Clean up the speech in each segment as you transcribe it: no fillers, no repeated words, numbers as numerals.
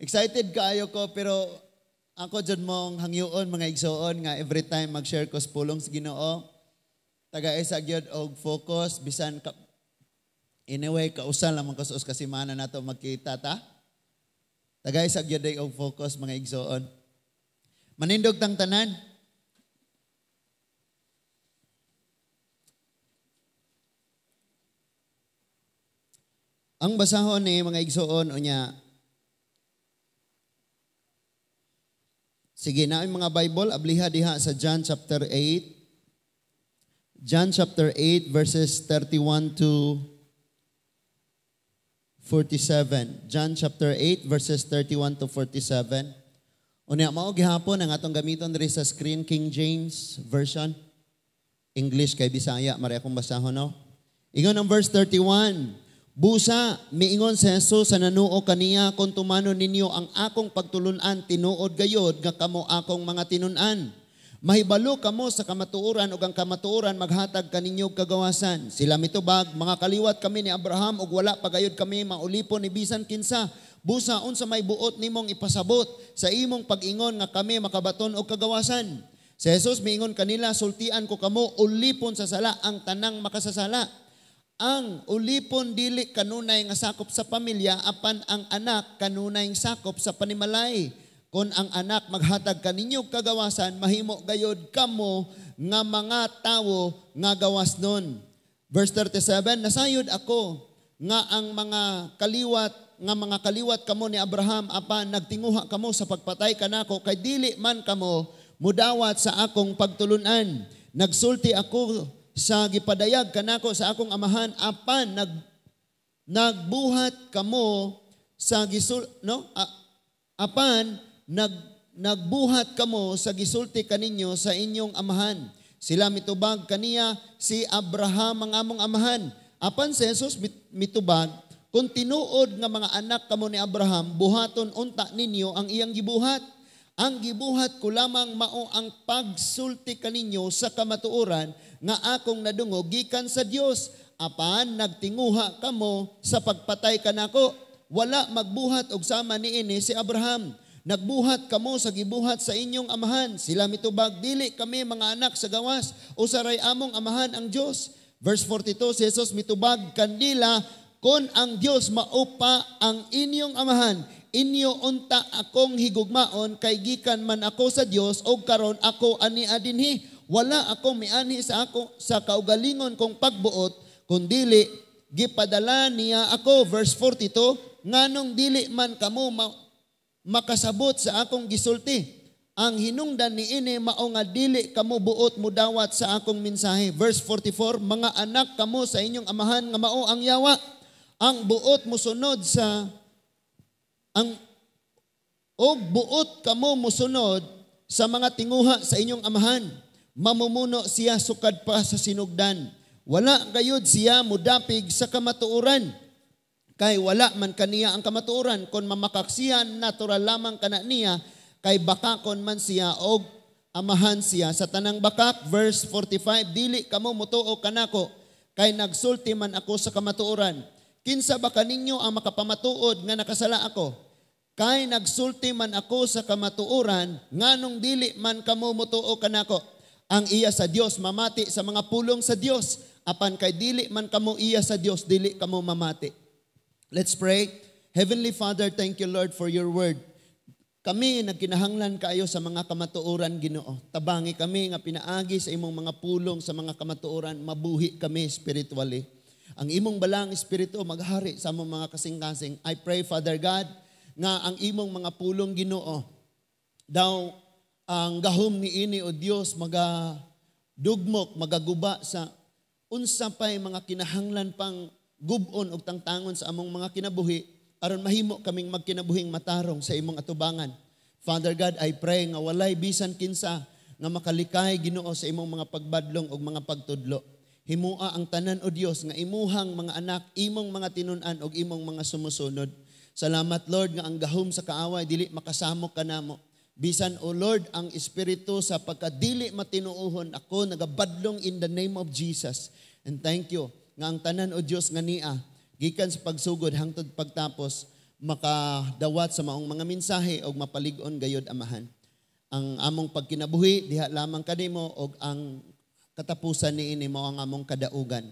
Excited kaayo ko, pero ako jud mong hangyoon, mga igsoon, nga every time mag-share ko sa pulong sa Ginoo, taga-isa gyud og focus bisan ka, anyway, kausa lamang ko sa ka semana nato magkita ta. Taga-isa gyud og focus, mga igsoon. Manindog tang tanan. Ang basahon ni mga igsoon unya. Sige na ang mga Bible, abliha diha sa John chapter 8. John chapter 8 verses 31 to 47. John chapter 8 verses 31 to 47. Unya mao gihapon ang atong gamiton diri sa screen, King James Version. English kay Bisaya mari akong basahon, no. Ingon ang verse 31. Busa, miingon si Jesus sa nanuo kaniya, kung tumanon ninyo ang akong pagtulunan, tinuod gayod nga kamo akong mga tinun-an. Mahibalo kamo sa kamatuoran ug ang kamatuoran maghatag kaninyo og kagawasan. Sila mitubag, mga kaliwat kami ni Abraham ug wala pa gayod kami maulipon ni bisan kinsa. Busa, unsa may buot nimong ipasabot sa imong pag-ingon nga kami makabaton og kagawasan? Si Jesus miingon kanila, sultian ko kamo, ulipon sa sala ang tanang makasasala. Ang ulipon dili kanunay nga sakop sa pamilya, apan ang anak kanunay sakop sa panimalay. Kon ang anak maghatag kaninyo kagawasan, mahimo gayod kamo nga mga tawo nga gawas nun. Verse 37, nasayod ako nga ang mga kaliwat kamo ni Abraham, apan nagtinguha kamo sa pagpatay kanako, kay dili man kamo mudawat sa akong pagtulunan. Nagsulti ako sa gipadayag kanako sa akong amahan, apan nagbuhat kamo sa gisul no apan nagbuhat kamo sa gisulti kaninyo sa inyong amahan. Sila mitubag kaniya, si Abraham ang among amahan. Apan si Jesus mitubag, kung tinuod nga mga anak kamo ni Abraham, buhaton unta ninyo ang iyang gibuhat. Ang gibuhat ko lamang mao ang pagsulti kaninyo sa kamatuoran nga akong nadungog gikan sa Dios. Apan nagtinguha kamo sa pagpatay kanako. Wala magbuhat og sama niini si Abraham. Nagbuhat kamo sa gibuhat sa inyong amahan. Sila mitubag, dili kami mga anak sa gawas, usaray among amahan ang Dios. Verse 42, si Jesus mitubag kandila, kon ang Dios maupa ang inyong amahan, inyo unta akong higugmaon, kay gikan man ako sa Dios og karon ako ani adinhi. Wala ako mianhi sa ako sa kaugalingon kong pagbuot, kundili gipadala niya ako. Verse 42, nganong dili man kamo makasabot sa akong gisulti, ang hinungdan niini mao nga dili kamo buot mudawat sa akong mensahe. Verse 44, mga anak kamo sa inyong amahan nga mao ang yawa. Ang buot mosunod sa ang og buot kamo mosunod sa mga tinguha sa inyong amahan. Mamumuno siya sukad pa sa sinugdan. Wala gayud siya mudapig sa kamatuoran, kay wala man kaniya ang kamatuoran. Kon mamakaksiyan, natural lamang kana niya, kay bakakon man siya og amahan siya sa tanang bakak. Verse 45, dili kamo mutuo kanako, kay nagsulti man ako sa kamatuoran. Kinsa ba kaninyo ang makapamatuod nga nakasala ako? Kay nagsulti man ako sa kamatuoran, nganong dili man kamo mutuo kanako? Ang iya sa Dios mamati sa mga pulong sa Dios, apan kay dili man kamo iya sa Dios, dili kamo mamati. Let's pray. Heavenly Father, thank you, Lord, for your word. Kami nagkinahanglan kaayo sa mga kamatuoran, Ginoo. Tabangi kami nga pinaagi sa imong mga pulong sa mga kamatuoran, mabuhi kami spiritually. Ang imong balang espiritu maghari sa among mga kasing-kasing. I pray, Father God, nga ang imong mga pulong, Ginoo, daw ang gahom niini o Dios maga dugmok, magaguba sa unsa pay mga kinahanglan pang gubon og tangtangon sa among mga kinabuhi aron mahimo kaming magkinabuhing matarong sa imong atubangan. Father God, I pray nga walay bisan kinsa nga makalikay, Ginoo, sa imong mga pagbadlong ug mga pagtudlo. Himua ang tanan o Dios nga imuhang mga anak, imong mga tinun-an ug imong mga sumusunod. Salamat, Lord, nga ang gahom sa kaaway dili makasamok kanamo. Bisan, O Lord, ang espiritu sa pagkadili matinuohon, ako nagabadlong in the name of Jesus. And thank you nga ang tanan o Dios nga niya Gikan sa pagsugod hangtod pagtapos, makadawat sa maong mga mensahe og mapalig-on gayod, Amahan. Ang among pagkinabuhi diha lamang kanimo og ang katapusan niini mao ang among kadaugan.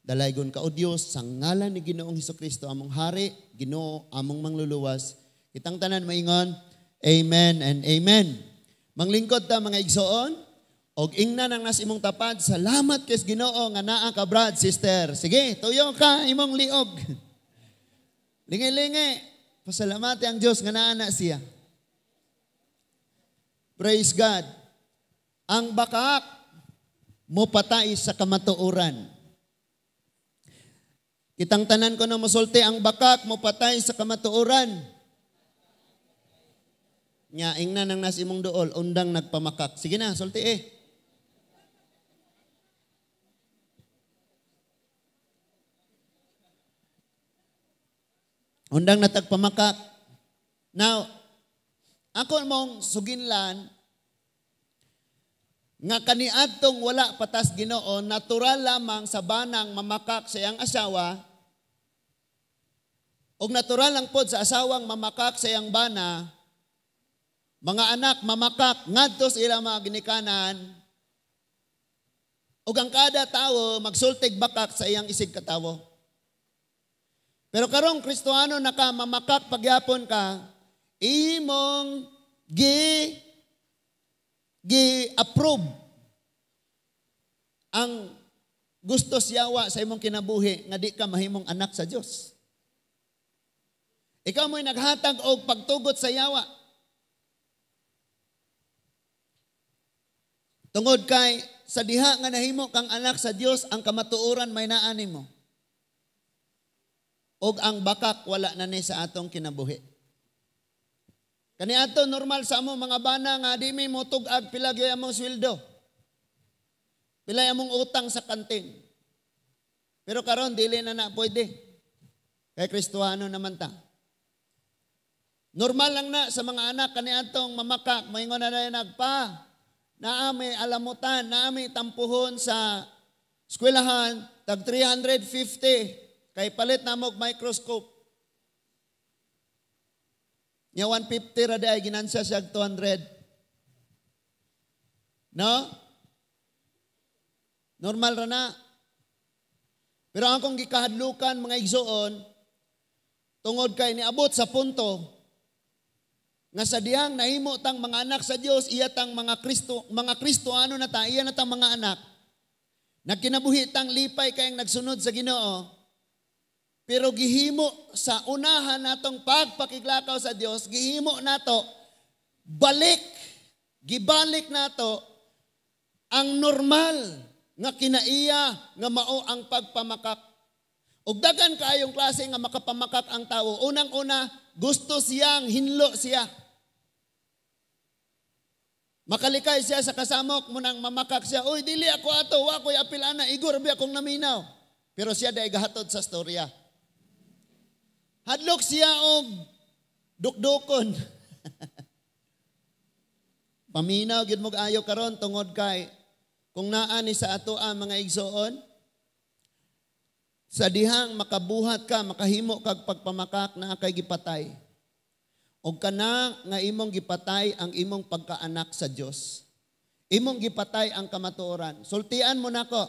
Dalaygon ka, O Dios, sa ngalan ni Ginoong Hesukristo, among hari, Ginoo, among mangluluwas. Kitang tanan maingon, Amen and Amen. Manglingkod ta, mga igsoon, og ingna nang nas imong tapad, "Salamat kay Ginoo nga naa ka, brad, sister." Sige, tuyo ka imong liog. Lingi-lingi. Pasalamati ang Diyos nga naa na siya. Praise God. Ang bakak mo patay sa kamatuoran. Kitang tanan ko na mosulti, "Ang bakak mo patay sa kamatuoran." Nya ingna nang nas imong duol, "Undang nagpamakak." Sige na, sulti eh. Undang natagpamakak. Now, ako mong suginlan nga kaniadtong wala patas Ginoo, natural lamang sa banang mamakak sa iyang asawa og natural lang pod sa asawang mamakak sa iyang bana, mga anak mamakak ngadto sa ilang mga ginikanan, ug ang kada tawo magsultig bakak sa iyang isig katawo. Pero karong Kristohano naka, mamakak pagyapon ka, imong gi gi-approve ang gusto siyawa sa imong kinabuhi nga di ka mahimong anak sa Dios. Ikaw mo'y naghatag og pagtugot sa yawa. Tungod kay sa diha nga nahimo kang anak sa Dios, ang kamatuoran may naa nimo. Og ang bakak wala na ni sa atong kinabuhi. Kani ato normal sa amo mga bana nga di mi motug-ag pila gyud among sweldo. Pila among utang sa kantin. Pero karon dili na na pwede. Kay Kristohano naman ta. Normal lang na sa mga anak kaniadtong mamakak, moingon na na nagpa. Naa may alamutan, naa may tampuhon sa eskwelahan, tag 350 kay palit na mo microscope. Nya 150 ra di ay ginansya siya 200. No? Normal ra na. Pero ang akong gikahadlukan, mga igsoon, tungod kay niabot sa punto nga sa dihang nahimo tang mga anak sa Dios, iya tang mga Kristo, mga Kristoano na ta, iya na tang mga anak. Nagkinabuhi tang lipay kayang nagsunod sa Ginoo. Pero gihimo sa unahan natong pagpakiglakaw sa Dios, gihimo nato balik, gibalik nato ang normal nga kinaiya nga mao ang pagpamakak. Og daghan kaayong klase nga makapamakak ang tawo. Unang-una, gusto siyang hinlo siya. Makalikay siya sa kasamok, munang mamakak siya, "Uy, dili ako ato, wa ko'y apil ana, igor biya akong naminaw." Pero siya dahil gahatod sa storya. Hadlok siya og dukdukon. Paminaw gyud mo ayo karon tungod kay kung naa ni sa ato ang mga igsoon, sa dihang makabuhat ka, makahimo kag pagpamakak, naa kay gipatay. Og kana nga imong gipatay ang imong pagkaanak sa Dios. Imong gipatay ang kamatuoran. Sultian mo nako.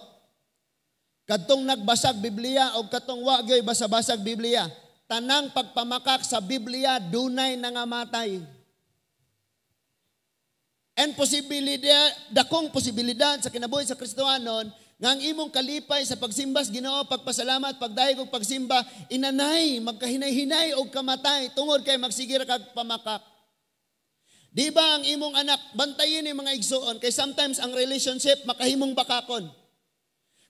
Kadtong nagbasag Biblia og katong wa gyoy basa-basag Biblia, tanang pagpamakak sa Biblia dunay nangamatay. And posibilidad, dakong posibilidad sa kinabuhi sa Kristohanon nga ang imong kalipay sa pagsimba sa Ginoo, pagpasalamat, pagdayeg og pagsimba, inanay magkahinay-hinay og kamatay tungod kay magsige ra kag pamakak. Di ba ang imong anak, bantayin ni mga igsoon, kay sometimes ang relationship makahimong bakakon.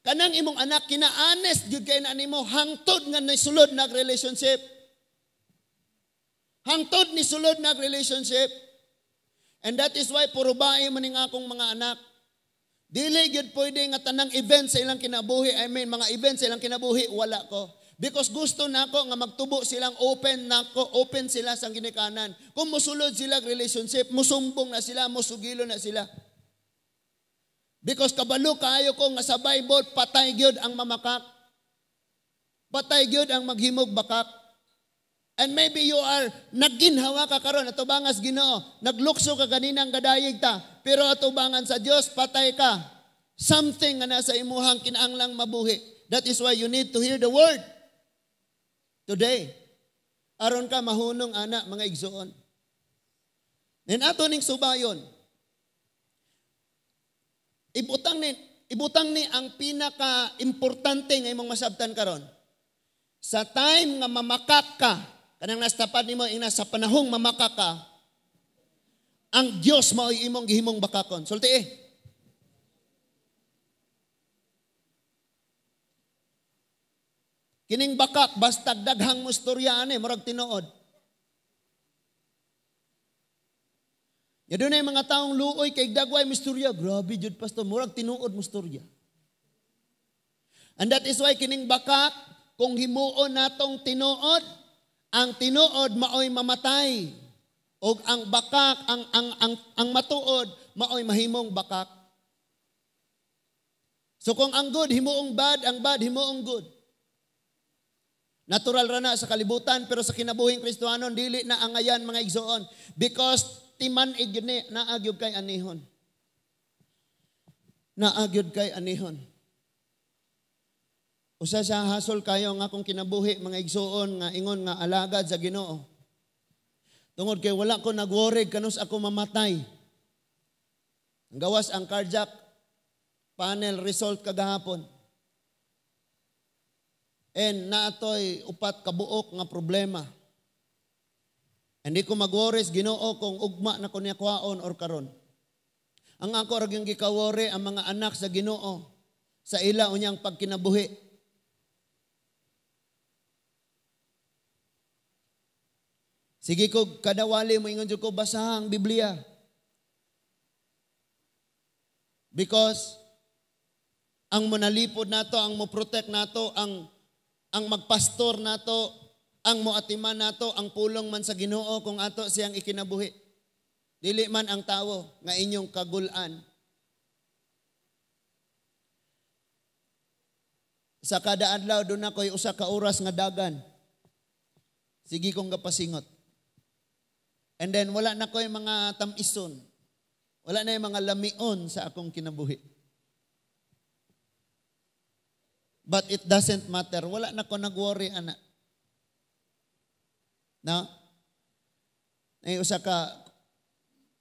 Kanang imong anak kina-honest gyud kay na nimo hangtod nga nisulod nag relationship. Hangtod ni sulod nag relationship. And that is why puro bae man ning akong mga anak. Dili gyud pwede nga tanang event sa ilang kinabuhi, I mean mga event sa ilang kinabuhi, wala ko. Because gusto nako nga magtubo silang open nako, open sila sa ginikanan. Kung musulod sila relationship, musumbong na sila, musugilo na sila. Because kabalo kaayo ko nga sa Bible patay gyud ang mamakak. Patay gyud ang maghimog bakak. And maybe you are nagginhawa ka karon atubangas Ginoo, naglukso ka kaninang gadayeg ta, pero atubangan sa Dios patay ka. Something nga nasa imuhang kinahanglang mabuhi. That is why you need to hear the word today. Aron ka mahunong ana mga igsoon. Nin ato ning subayon. Ibutang ni ang pinaka-importante nga imong masabtan karon. Sa time nga mamakak ka, kanang nastapad nimo ina sa panahong mamakak ka, ang Dios mao'y imong gihimong bakakon. Sulti eh. Kining bakak bastag daghang mustorya ani murag tinuod. Ya dunay mga taong luoy kay dagway misturya. Grabe jud pastor, murag tinuod mustorya. And that is why kining bakak kung himuon natong tinuod, ang tinuod maoy mamatay. Og ang bakak, ang matuod maoy mahimong bakak. So kung ang good himuong bad, ang bad himuong good. Natural ra na sa kalibutan, pero sa kinabuhing Kristohanon dili na angayan mga igsoon, because timan-ig gyud ni naa gyud kay anihon. Naa gyud kay anihon. Usa sa hasol kayo nga akong kinabuhi mga igsoon nga ingon nga alagad sa Ginoo. Tungod kay wala ko nagworry kanus ako mamatay. Ang gawas ang cardiac panel result kagahapon. And naatoy upat kabuok nga problema. Hindi ko mag-worry Ginoo kung ugma na ko niya kuhaon or karon. Ang ako ra gyud gikawori ang mga anak sa Ginoo sa ila unyang pagkinabuhi. Sige ko kadawali mo ingon jud ko basaha ang Biblia. Because ang monalipod nato, ang mo-protect nato, ang magpastor nato, ang moatiman nato, ang pulong man sa Ginoo kung ato siyang ikinabuhi. Dili man ang tawo nga inyong kagulan. Sa kada adlaw doon ako'y usa ka oras nga dagan. Sige kong gapasingot. And then wala na ko'y mga tamison. Wala na yung mga lamion sa akong kinabuhi. But it doesn't matter. Wala na ko nag-worry, ana. No? Ay, usa ka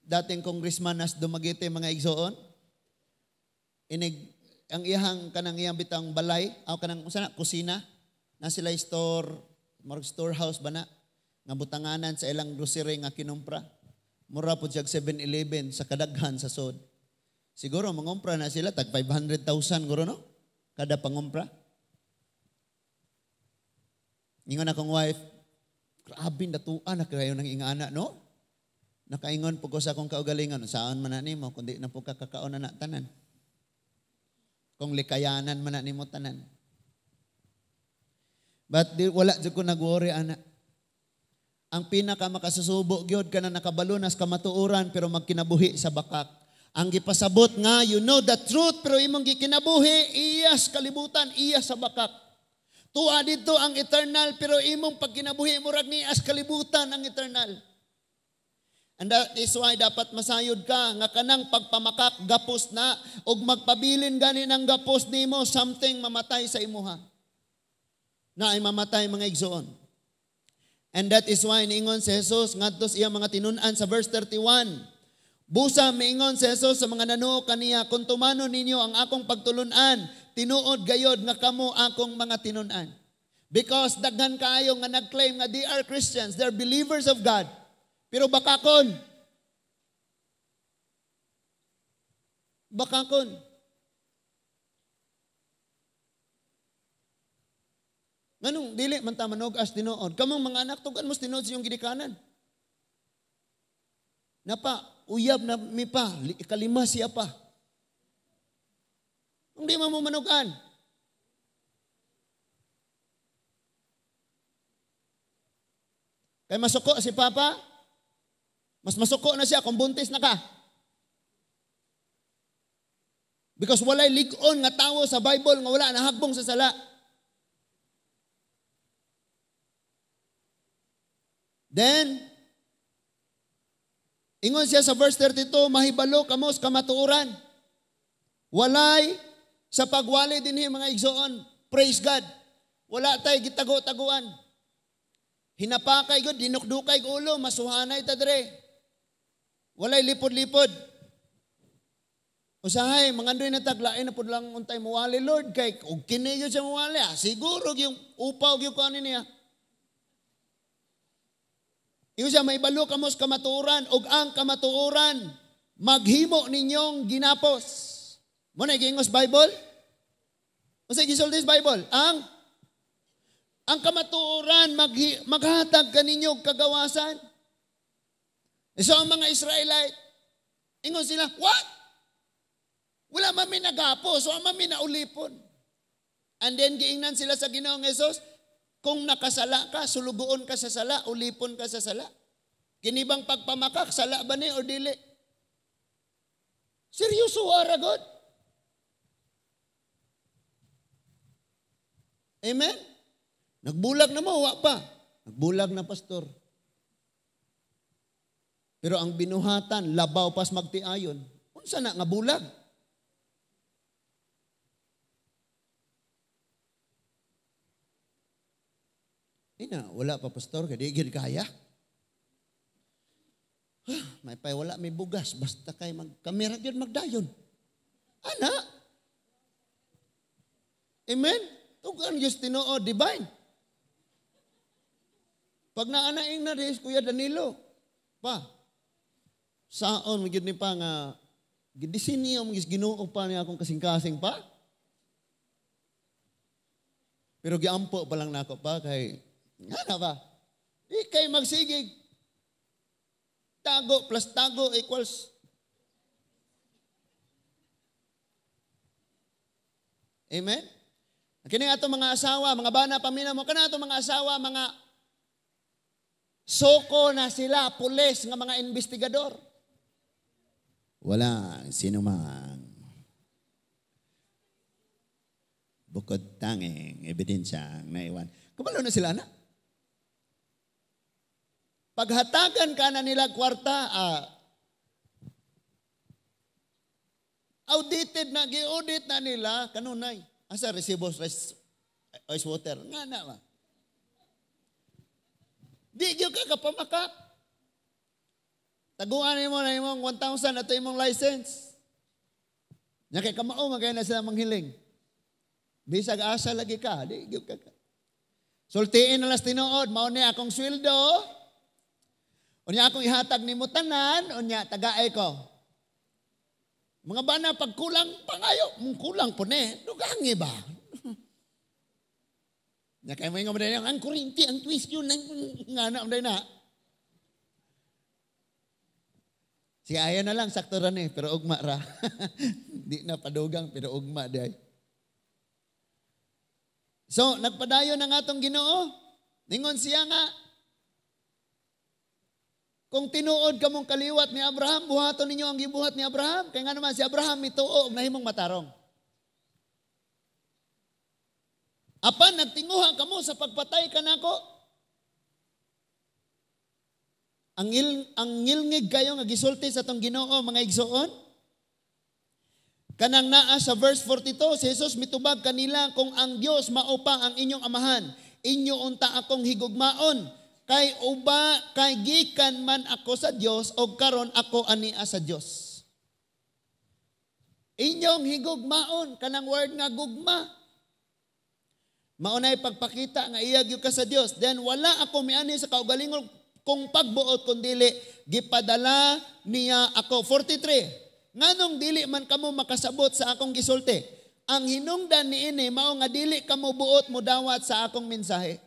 dating congressman nas Dumaguete mga igsoon. Inig ang iyang kanang iyang bitang balay, aw kanang usa na kusina, na sila store, murag storehouse ba na nga butanganan sa ilang grocery nga kinumpra. Mura po siyag 7-Eleven sa kadaghan sa sod. Siguro mangumpra na sila tag 500,000 guro no? Kada pangumpra. Ingon akong wife, grabe natuan na kayo ng ingana no? Nakaingon po ko sa akong kaugalingon, saan man na nimo kundi na po ka kakaon na tanan. Kung likayanan man na nimo tanan. But di, wala jud ko nag-worry ana. Ang pinaka makasusubo gyud ka na nakabalunas kamatuoran pero magkinabuhi sa bakak. Ang gipasabot nga you know the truth pero imong gikinabuhi iyas kalibutan, iyas sa bakak. Tuwa dito ang eternal pero imong pagkinabuhi murag nias kalibutan ang eternal. And that is why dapat masayod ka nga kanang pagpamakak gapos na og magpabilin gani ng gapos nimo something mamatay sa imuha. Na ay mamatay mga igsoon. And that is why niingon si Jesus ngadto sa iyang mga tinun-an sa verse 31. Busa miingon si Jesus sa mga nanuo kaniya, kung tumanon ninyo ang akong pagtulunan, tinuod gayod nga kamo akong mga tinun-an. Because daghan kaayo nga nag-claim nga they are Christians, they are believers of God. Pero bakakon. Bakakon. Nganong dili man ta manog-as tinuod? Kamong mga anak tugan mo tinuod sa iyong gidikanan. Napa, uyab na mi pa, ikalima siya pa. Kung di man mo manugan. Kay masuko si Papa, mas masuko na siya kung buntis na ka. Because walay lig-on nga tawo sa Bible nga wala nahagbong sa sala. Then, ingon siya sa verse 32, mahibalo kamo sa kamatuoran. Walay sa pagwali dinhi, mga igsoon, praise God. Wala tay gitago-taguan. Hinapakay gud, dinukdukay ulo, masuhanay ta dre. Walay lipod-lipod. Usahay, mangandoy na taglain na pud lang untay muwali, Lord, kay og kini gyud siya muwali, ah, siguro yung upaw gyud ko ani niya. Ingon siya, mahibalo kamo sa kamatuoran, ug ang kamatuoran maghimo ninyong ginapos. Mo na giingos Bible? Unsa gisulti sa Bible? Ang kamatuoran maghatag kaninyo kagawasan. So ang mga Israelite, ingon sila, "What? Wala man mi nagapos, wala man mi naulipon." And then giingnan sila sa Ginoong Hesus, kung nakasala ka, sulugoon ka sa sala, ulipon ka sa sala. Kini bang pagpamakak, sala ba ni o dili? Seryoso ara God. Amen? Nagbulag na mo, wa pa. Nagbulag na, pastor. Pero ang binuhatan, labaw pas magtiayon. Unsa na nga bulag? Ina, wala pa, pastor, kay di gyud kaya. May pay wala may bugas, basta kay magkamera gyud magdayon. Ana. Amen? Tugan Diyos tinuod, divine. Pag naanaing na rin, Kuya Danilo, pa, saon, magyud ni pa nga, gidisinyo, magyud Ginoo pa niya akong kasing-kasing pa. Pero giampo pa lang nako pa, kay, nga na ba? Di kay magsigig. Tago plus tago equals. Amen? Kini ato mga asawa, mga bana, pamina mo, kana ato mga asawa, mga soko na sila, pulis, nga mga investigador. Wala sino man bukod tanging ebidensya ang naiwan. Kabalo na sila na. Paghatagan ka na nila kwarta, audited na, gi-audit na nila, kanunay. Asa resibo rice, ice water? Nga na ba? Di gyud ka kapamakak. Taguan nimo na imong 1,000 ato imong license. Nya kay kamao magay na sila manghiling. Bisag asa lagi ka, di gyud ka. Sultiin na las tinuod, mao ni akong sweldo. Unya akong ihatag nimo tanan, unya tagaay ko. Mga bana, pag kulang pangayo, kulang po ni, dugangi ba? Nya kay mo ingon mo ang kurinti, ang twist yun, nga na, na. Sige, ayaw na lang, sakto ra ni, pero ugma ra. Di na padugang, pero ugma di ay. So, nagpadayon ang atong Ginoo. Ningon siya nga, kung tinuod kamong kaliwat ni Abraham, buhaton ninyo ang gibuhat ni Abraham. Kaya nga naman, si Abraham mituo og nahimong matarong. Apan, nagtinguha kamo sa pagpatay kanako. Ang ngilngig kayo nga gisulti sa atong Ginoo, mga igsoon. Kanang naa sa verse 42, si Jesus mitubag kanila, kung ang Dios mao pa ang inyong amahan, inyo unta akong higugmaon. Kay uba, kay gikan man ako sa Dios, og karon ako ania sa Dios. Inyong higugmaon, kanang word nga gugma. Maunay pagpakita nga iya gyud ka sa Dios. Then wala ako miani sa kaugalingon kung pagbuot kundili gipadala niya ako. 43. Nganong dili man kamo makasabot sa akong gisulti? Ang hinungdan niini mao nga dili kamo buot modawat sa akong mensahe.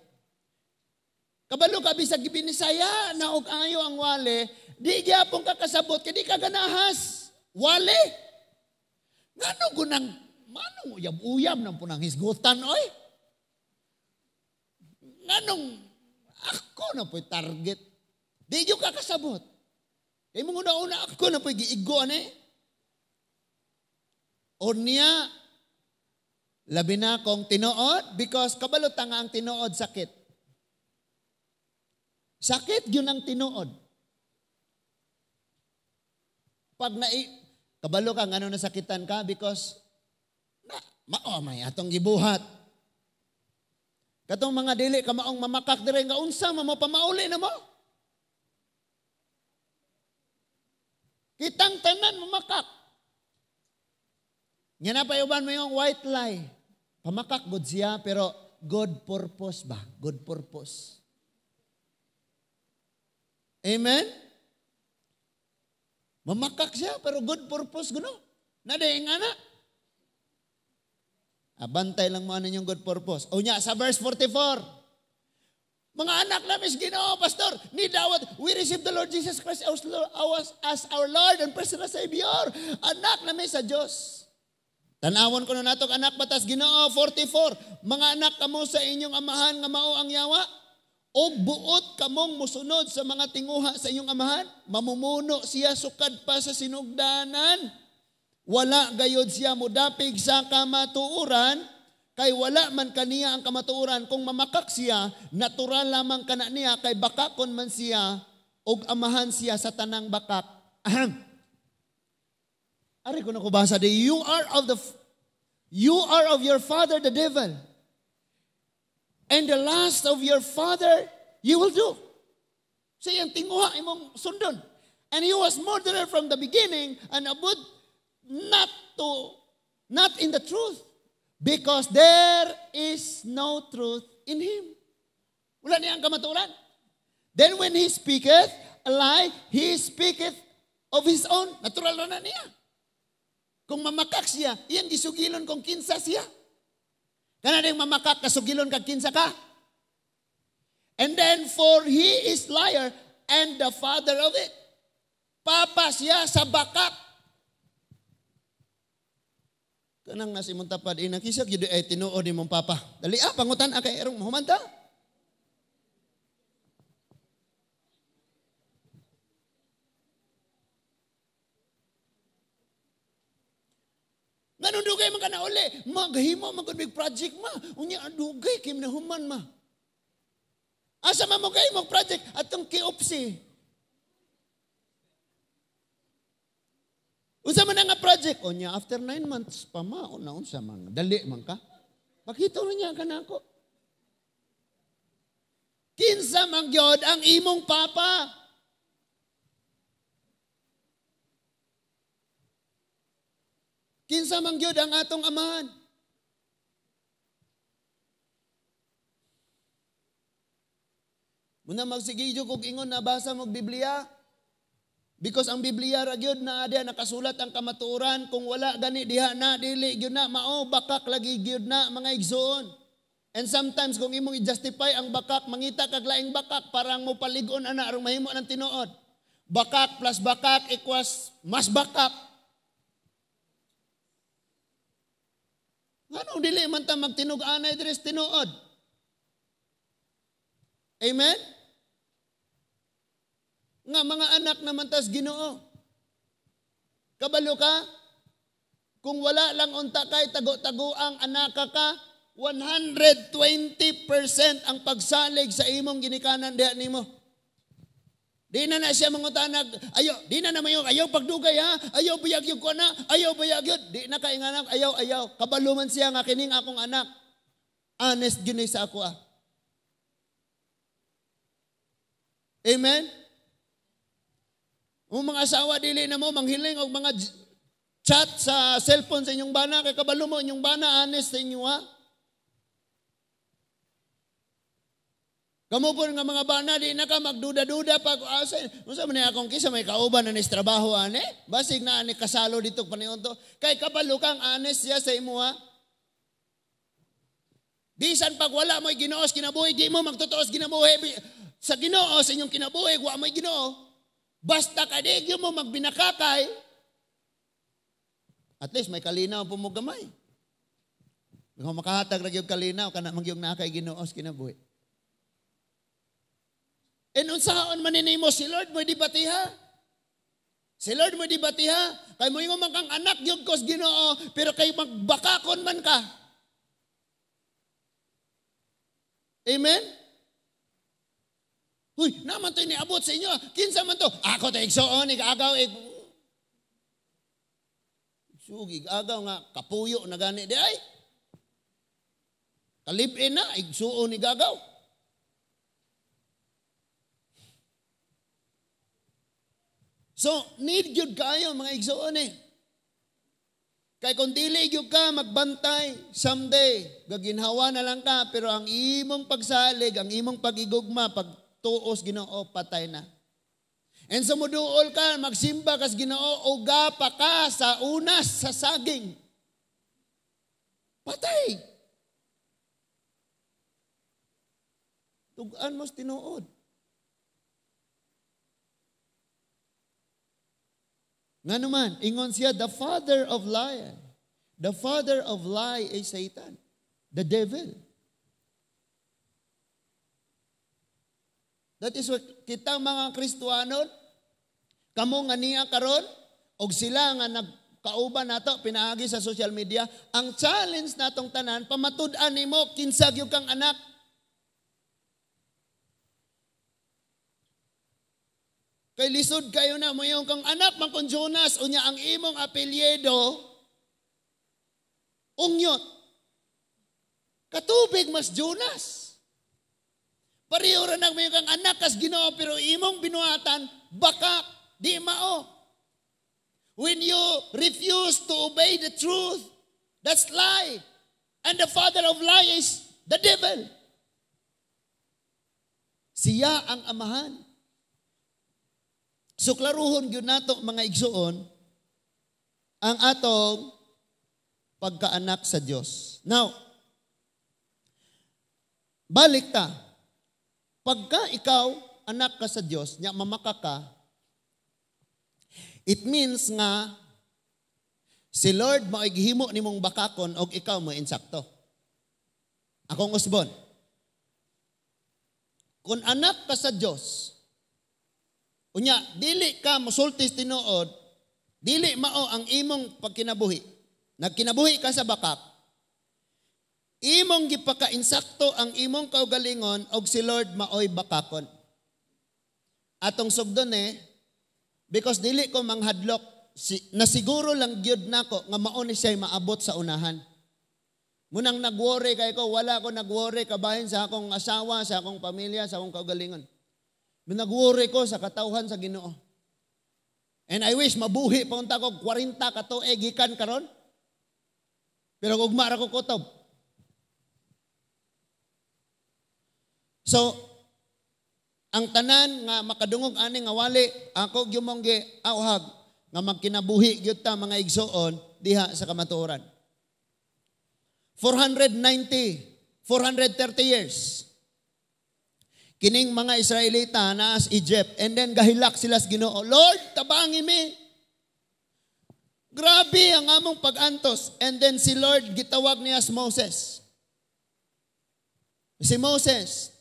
Kabalo ka bisag gibinisaya na og ayo ang wale, di gyapon ka kasabot kay di ka ganahas. Wale. Ngano gunang manong uyab-uyab nang punang hisgutan oy? Nganong ako na po'y target. Di gyud ka kasabot. Kay mong una-una ako na po'y giigo ani. Unya labi na kong tinuod because kabalo ta nga ang tinuod sakit. Sakit gyud ang tinuod. Pag kabalo ka ngano nasakitan ka because na mao may atong gibuhat. Katong mga dili ka maong mamakak dire nga unsa man mo pamauli na mo. Kitang tanan mamakak. Nga na pa uban mo yung white lie. Pamakak good siya pero good purpose ba? Good purpose. Amen? Mamakak siya pero good purpose guno. Nadaing ana. Abantay lang mo ano yung good purpose. O nya sa verse 44. Mga anak namin sa Ginoo, pastor, ni dawat we receive the Lord Jesus Christ as our Lord and personal Savior. Anak namin sa Diyos. Tanawon ko na nato anak batas Ginoo 44. Mga anak kamo sa inyong amahan nga mao ang yawa. Og buot kamong musunod sa mga tinguha sa inyong amahan, mamumuno siya sukad pa sa sinugdanan. Wala gayod siya mudapig sa kamatuoran, kay wala man kaniya ang kamatuoran. Kung mamakak siya, natural lamang kana niya, kay bakakon man siya, og amahan siya sa tanang bakak. Ahem. Ari ko na ko basa di, you are of your father the devil. And the lust of your father you will do. Sa iyang tinguha imong sundon. And he was murderer from the beginning and abode not in the truth, because there is no truth in him. Wala niyang kamatuoran. Then when he speaketh a lie, he speaketh of his own. Natural na niya. Kung mamakak siya, iyang gisugilon kung kinsa siya. Kana ding mamakak, kasugilon kag kinsa ka. And then, for he is liar and the father of it. Papa siya sa bakak. Kanang nasa imong tapad, ina, kisag yun ay tinuod imong papa. Dali ah, pangutan ah, kay erong mahumanta. Nganong dugay man ka na uli? Maghimo man gud big project ma. Unya dugay kay nahuman ma. Asa man mo kay mo project atong KFC. Unsa man nga project? Unya after 9 months pa ma una unsa man dali man ka. Pakita niya ka nako. Kinsa man gyud ang imong papa? Kinsa man gyud ang atong amahan? Muna magsige jud kog ingon na basa mo Biblia. Because ang Biblia ra gyud na diha nakasulat ang kamatuoran, kung wala gani diha na dili gyud na mao bakak lagi gyud na mga igsoon. And sometimes kung imong i-justify ang bakak, mangita kag laing bakak parang mo palig-on ana aron mahimo ng tinuod. Bakak plus bakak equals mas bakak. Nganong dili man ta magtinug-anay diri sa tinuod? Amen? Nga mga anak naman tas Ginoo. Kabalo ka? Kung wala lang unta kay tago-tago ang anaka ka, 120% ang pagsalig sa imong ginikanan diha nimo. Di na na siya mangutanag, ayo, di na na mayo, ayaw pagdugay ha, ayaw buyag yung ko na, ayaw buyag yun. Di na kay anak, ayaw, ayaw. Kabalo man siya nga kining akong anak. Honest gyud sa ako ah. Amen? Ang mga asawa, dili na mo, manghiling og mga chat sa cellphone sa inyong bana, kay kabalo mo, inyong bana, honest sa inyo ha. Kamu po nga mga bana, di na ka magduda-duda pag asa. Unsa man akong kisa may kauban na nis trabaho ane? Basig na ani kasalo dito panion to. Kay kabalo kang honest siya sa imo ha. Bisan pag wala mo'y Ginoo sa kinabuhi, di mo magtotoo sa kinabuhi. Sa Ginoo sa inyong kinabuhi, wa mo'y Ginoo. Basta ka di mo magbinakakay. At least may kalinaw po mo gamay. Kung makahatag ra gyud kalinaw kana man gyud naa kay Ginoo sa kinabuhi. And unsaon man nimo si Lord mo dibatiha. Si Lord mo dibatiha. Kay mo ingon man kang anak gyud ko sa Ginoo, pero kay magbakakon man ka. Amen? Huy, naman to niabot sa inyo. Kinsa man to? Ako to igsuon, igagaw, Sug, igagaw nga kapuyo na gani di ay. Kalibin na, igsuon, igagaw. So, need gyud kayo mga igsuon eh. Kay kung dili gyud ka magbantay, someday gaginhawa na lang ka, pero ang imong pagsalig, ang imong pagigugma, pagtuos Ginoo, patay na. And sa muduol ka, magsimba kas Ginoo, uga pa ka sa unas sa saging. Patay. Tugaan mo sa tinuod. Nga naman, ingon siya, the father of lie. The father of lie is Satan, the devil. That is what kita mga Kristuanon, kamo nga niya karon, og sila nga nagkauban nato pinaagi sa social media, ang challenge natong tanan, pamatud-an nimo kinsa gyud kang anak. Kay lisod kayo na mo yung kang anak man kun Jonas, unya ang imong apelyido ungyot. Katubig mas Jonas. Pareho ra nang may kang anak kas Ginoo pero imong binuhatan baka di mao. When you refuse to obey the truth, that's lie. And the father of lie is the devil. Siya ang amahan. So klaruhon gyud nato mga igsuon ang atong pagkaanak sa Dios. Now, balik ta. Pagka ikaw anak ka sa Dios, nya mamaka ka, it means nga si Lord mao'y gihimo nimong bakakon og ikaw mo insakto. Akong usbon. Kung anak ka sa Dios, unya dili ka mosulti tinuod, dili mao ang imong pagkinabuhi. Nagkinabuhi ka sa bakak, imong gipakainsakto ang imong kaugalingon og si Lord maoy bakakon. Atong sugdon eh, because dili ko manghadlok, nasiguro lang gyud nako nga mao ni siya maabot sa unahan. Munang nagworry kay ko, wala ko nagworry kabahin sa akong asawa, sa akong pamilya, sa akong kaugalingon. Nagworry ko sa katawhan sa Ginoo. And I wish mabuhi pa unta ko 40 ka tuig gikan karon. Pero ugma ra ko kutob. So, ang tanan nga makadungog ani nga wali, ako gyud mong giauhag nga magkinabuhi gyud ta mga igsoon diha sa kamatuoran. 490, 430 years. Kining mga Israelita naas Egypt and then gahilak sila sa Ginoo. Lord, tabangi mi. Grabe ang among pag-antos. And then si Lord gitawag niya si Moses. Si Moses,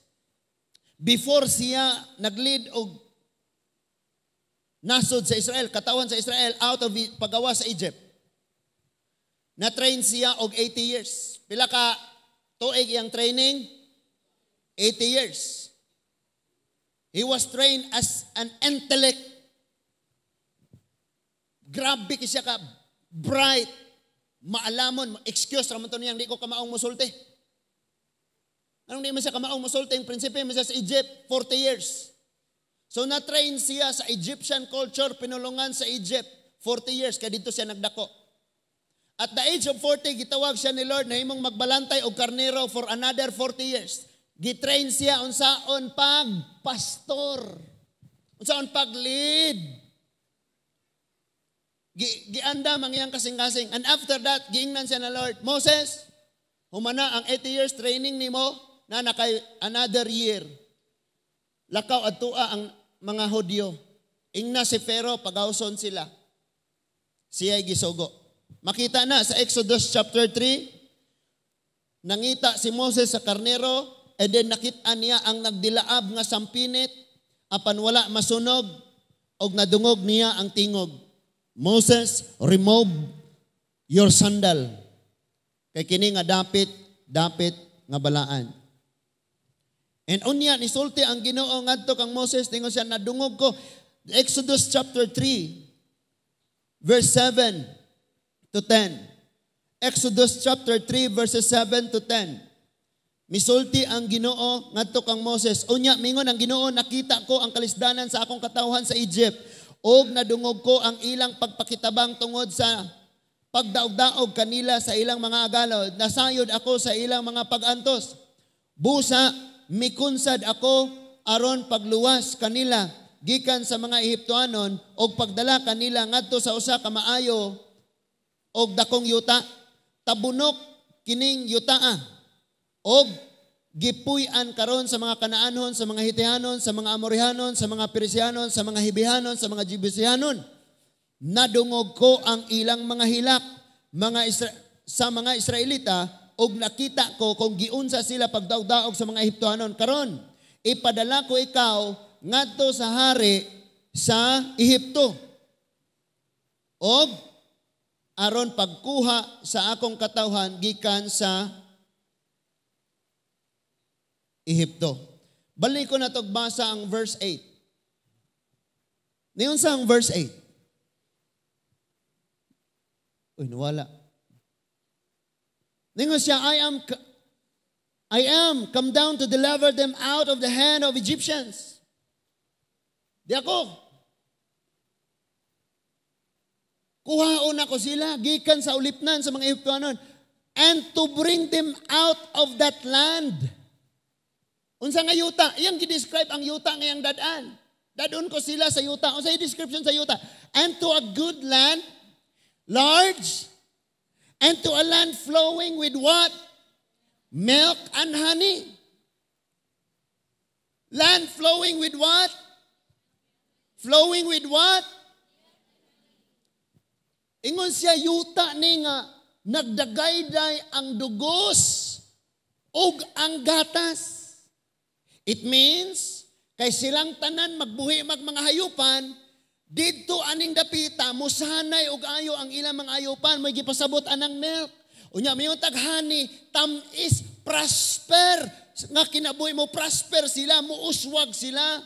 before siya nag-lead og nasod sa Israel, katawan sa Israel out of pagawa sa Egypt, na-train siya og 80 years. Pila ka tuig iyang training? 80 years. He was trained as an intellect. Grabe siya ka bright, maalamon. Excuse raman to niyang di ko kamaong musulti. Anong di man siya kamaong musulti? Ang prinsipe man siya sa Egypt, 40 years. So na-train siya sa Egyptian culture, pinulungan sa Egypt, 40 years, kaya dito siya nagdako. At the age of 40, gitawag siya ni Lord na himong magbalantay og karnero for another 40 years. Gitrain siya unsaon pagpastor, unsaon pag-lead. Gianda mang iyang kasing-kasing. And after that, giingnan siya na Lord, Moses, humana ang 80 years training nimo na nakay another year. Lakaw adtua ang mga Hudyo. Ingna si Pharaoh, pagawson sila. Siya'y gisugo. Makita na sa Exodus chapter 3, nangita si Moses sa karnero, and then nakita niya ang nagdilaab nga sampinit, apan wala masunog, og nadungog niya ang tingog. Moses, remove your sandal. Kay kini nga dapit, dapit nga balaan. And unya nisulti ang Ginoo ngadto kang Moses, ningon siya, "Nadungog ko." Exodus chapter 3 verse 7 to 10. Exodus chapter 3 verses 7 to 10. Misulti ang Ginoo ngadto kang Moses. Unya mingon ang Ginoo, "Nakita ko ang kalisdanan sa akong katawhan sa Egypt ug nadungog ko ang ilang pagpakitabang tungod sa pagdaog-daog kanila sa ilang mga agalo. Nasayod ako sa ilang mga pagantos. Busa mikunsad ako aron pagluwas kanila gikan sa mga Ehiptoanon og pagdala kanila ngadto sa usa ka maayo og dakong yuta. Tabunok kining yutaa og gipuy-an karon sa mga Kanaanhon, sa mga Hitihanon, sa mga Amorihanon, sa mga Perisianon, sa mga Hibihanon, sa mga Jebusihanon. Nadungog ko ang ilang mga hilak mga sa mga Israelita og nakita ko kung giunsa sila pagdaog-daog sa mga Ehiptohanon. Karon ipadala ko ikaw ngadto sa hari sa Ehipto og aron pagkuha sa akong katawhan gikan sa Ehipto." Balik ko na tog basa ang verse 8. Niyon sa ang verse 8. Uy, nawala. Ningon siya, "I am come down to deliver them out of the hand of Egyptians." Di ako. Kuhaon ako sila, gikan sa ulipnan sa mga Egyptohanon, and to bring them out of that land. Unsa nga yuta? Iyang gi-describe ang yuta ngayang dad-an. Dadon ko sila sa yuta. Unsa description sa yuta? And to a good land, large, and to a land flowing with what? Milk and honey. Land flowing with what? Flowing with what? Ingon siya, yuta ni nga nagdagayday ang dugos ug ang gatas. It means, kay silang tanan magbuhi mag mga hayupan, didto aning dapita, musanay og ayo ang ilang mga hayupan, may gipasabot anang milk. Unya, mayon tag honey, tamis, prosper. Nga kinabuhi mo, prosper sila, muuswag sila.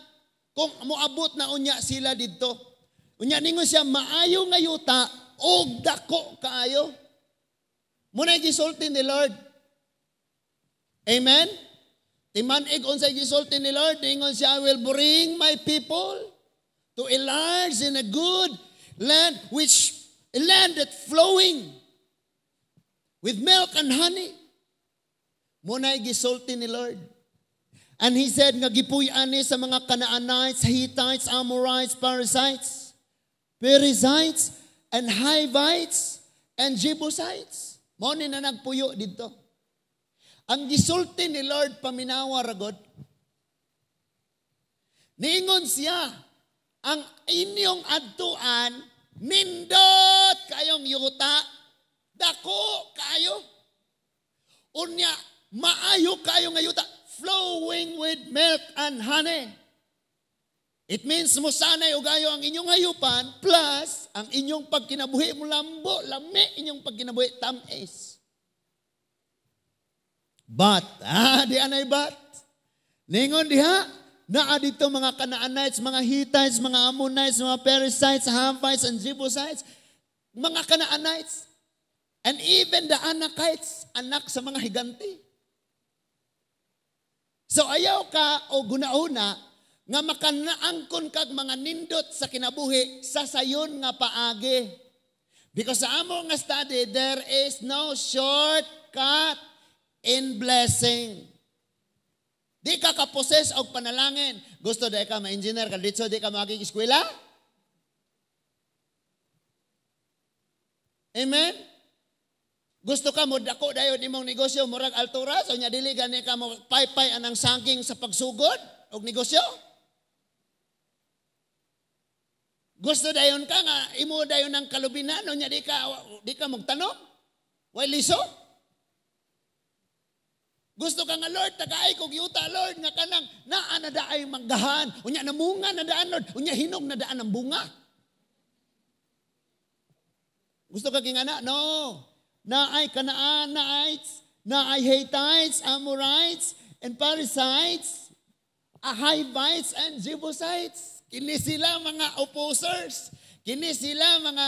Kung moabot na unya sila didto. Unya, ningon siya, maayo nga yuta, og dako kaayo. Muna gisulti ni Lord. Amen? Timan-ig unsay gisulti ni Lord, ningon siya, "I will bring my people to a large and a good land, which a land that flowing with milk and honey." Muna gisulti ni Lord. And he said nga gipuy-an ni sa mga Canaanites, Hittites, Amorites, Perizzites, and Hivites, and Jebusites. Mao ni na nagpuyo didto. Ang gisulti ni Lord, paminawa ragod. Niingon siya, ang inyong adtuan, nindot kayong yuta, dako kayo. Unya, maayo kayo nga yuta, flowing with milk and honey. It means musanay og ayo ang inyong hayupan plus ang inyong pagkinabuhi mo lambo, lami inyong pagkinabuhi, tamis. But, di anay but. Ningon diha, naa dito mga Canaanites, mga Hittites, mga Ammonites, mga Perizzites, Hivites, and Jebusites, mga Canaanites, and even the Anakites, anak sa mga higante. So ayaw ka o gunauna nga makanaangkon kag mga nindot sa kinabuhi sa sayon nga paagi. Because sa amo nga study, there is no shortcut in blessing. Di ka kaposes og panalangin. Gusto di ka ma-engineer ka dito, di ka maging eskwela? Amen? Gusto ka mo dako dayon imong negosyo murag alturas o nya dili gani ka mo paypay anang saging sa pagsugod og negosyo? Gusto dayon ka nga imo dayon ang kalubinan o nya di ka magtanom? Way liso? Gusto ka nga, "Lord, tagaay kog yuta, Lord, nga kanang naa na daay manggahan. Unya namunga na daan, Lord. Unya hinog na daan ang bunga." Gusto ka kingana? No. Naay Canaanites, naay Hittites, Amorites, and Perizzites. Hivites and Jebusites. Kini sila mga opposers. Kini sila mga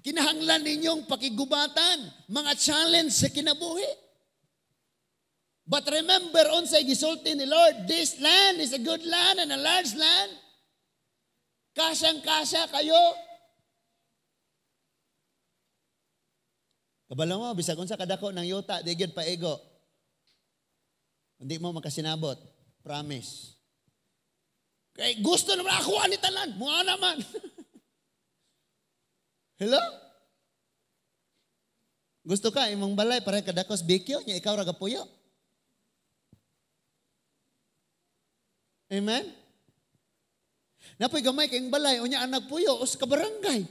kinahanglan ninyong pakigubatan, mga challenge sa kinabuhi. But remember, unsay gisulti ni Lord, this land is a good land and a large land. Kasyang-kasya kayo. Kabalo mo, bisag unsa kadako ng yuta, di gyud paigo. Hindi mo makasinabot. Promise. Kay gusto naman ako ani tanan, mua naman. Hello? Gusto ka imong balay para kadakos bikyo nya ikaw ra gapuyo. Amen? Napoy gamay kayong balay unya ang nagpuyo us ka barangay.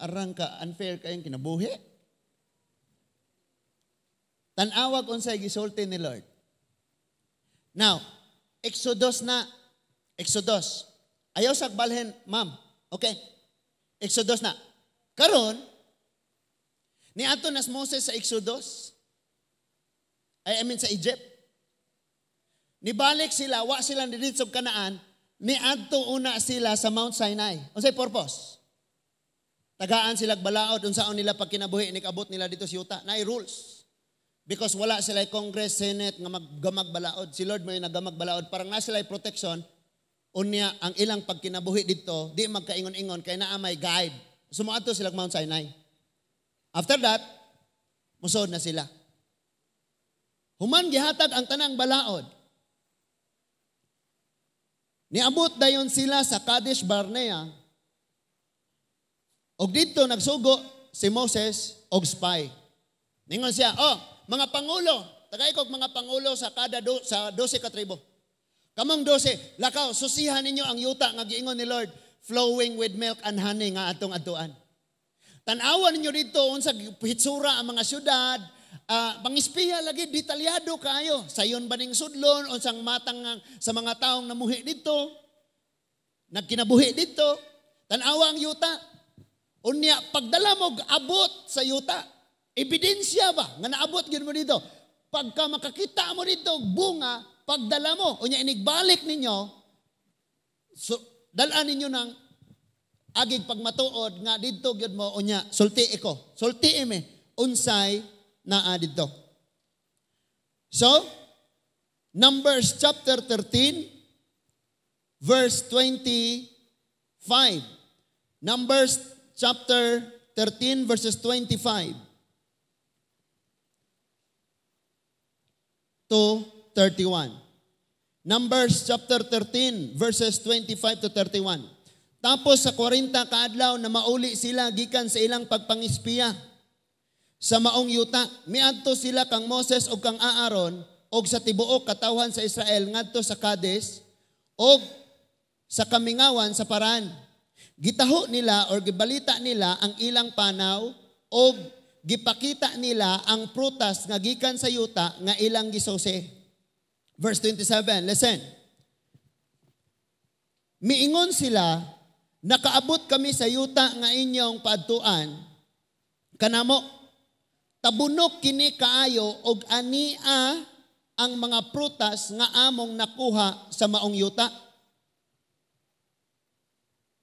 Arang ka unfair kayong kinabuhi. Tan-awag unsay gisulti ni Lord. Now, Exodus na. Exodus. Ayaw sa balhin, ma'am. Okay. Exodus na. Karon, niadto nas Moses sa Exodus. I mean sa Egypt. Nibalik sila, wa sila didto sa Kanaan, niadto una sila sa Mount Sinai. Unsay purpose? Tagaan sila balaod unsaon nila pagkinabuhi nikabot nila dito sa yuta. Naay rules. Because wala sila Congress, Senate nga maggamag balaod. Si Lord may nagamag balaod. Parang na sila protection. Unya ang ilang pagkinabuhi dito, di magkaingon-ingon kay naa may guide. So moadto sila Mount Sinai. After that, musod na sila. Human gihatag ang tanang balaod. Niabot dayon sila sa Kadesh Barnea. Og didto nagsugo si Moses og spy. Ningon siya, oh, mga pangulo, tagay kog mga pangulo sa kada sa 12 ka tribo. Kamong 12, lakaw, susihan ninyo ang yuta nga giingon ni Lord, flowing with milk and honey nga atong adtuan. Tan-awan ninyo dito unsa hitsura ang mga syudad, pangispiya lagi detalyado kaayo. Sayon ba ning sudlon unsang matang sa mga taong namuhi dito, nagkinabuhi dito. Tan-awa ang yuta. Unya pagdala mo abot sa yuta. Ebidensya ba nga naabot gyud mo dito? Pagka makakita mo dito bunga, pagdala mo, unya inigbalik ninyo, so, dalaan ninyo ng agig pagmatuod nga didto gyud mo, unya sulti ko, sulti mi unsay naa didto. So, Numbers chapter 13 verse 25. Numbers chapter 13 verses 25 to 31. Numbers chapter 13 verses 25 to 31. Tapos sa 40 kaadlaw na mauli sila gikan sa ilang pagpangispiya sa maong yuta, miadto sila kang Moses og kang Aaron og sa tibuok katawhan sa Israel ngadto sa Kadesh og sa kamingawan sa Paran. Gitaho nila or gibalita nila ang ilang panaw og gipakita nila ang prutas nga gikan sa yuta nga ilang gisose. Verse 27, listen. Miingon sila, nakaabot kami sa yuta nga inyong paadtuan, kanamo, tabunok kini kaayo og ania ang mga prutas nga among nakuha sa maong yuta.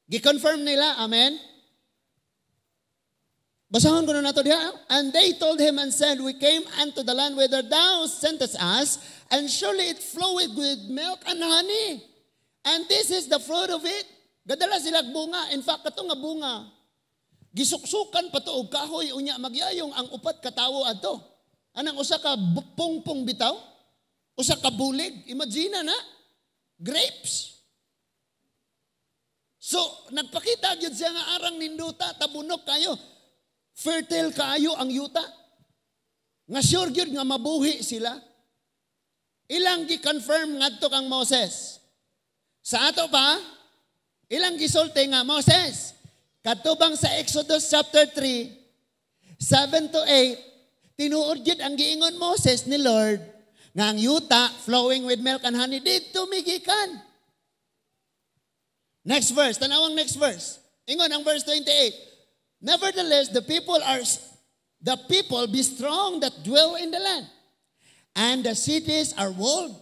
Gi-confirm nila, amen? Basahon ko na nato diha. And they told him and said, we came unto the land whither thou sentest us, and surely it floweth with milk and honey. And this is the fruit of it. Gadala sila bunga. In fact, kato nga bunga, gisuksukan pa to og kahoy, unya magyayong ang upat katawo adto. Anang usa ka pungpong bitaw, usa ka bulig. Imagine na, grapes. So, nagpakita gyud siya nga arang ninduta, tabunok kayo. Fertile kaayo ang yuta. Nga sure gyud nga mabuhi sila. Ilang gi-confirm ngadto kang Moses. Sa ato pa, ilang gisulti nga Moses, katubang sa Exodus chapter 3, 7 to 8, tinuod gyud ang giingon Moses ni Lord nga ang yuta flowing with milk and honey didto migikan. Next verse, tanawang next verse. Ingon ang verse 28. Nevertheless, the people be strong that dwell in the land, And the cities are walled.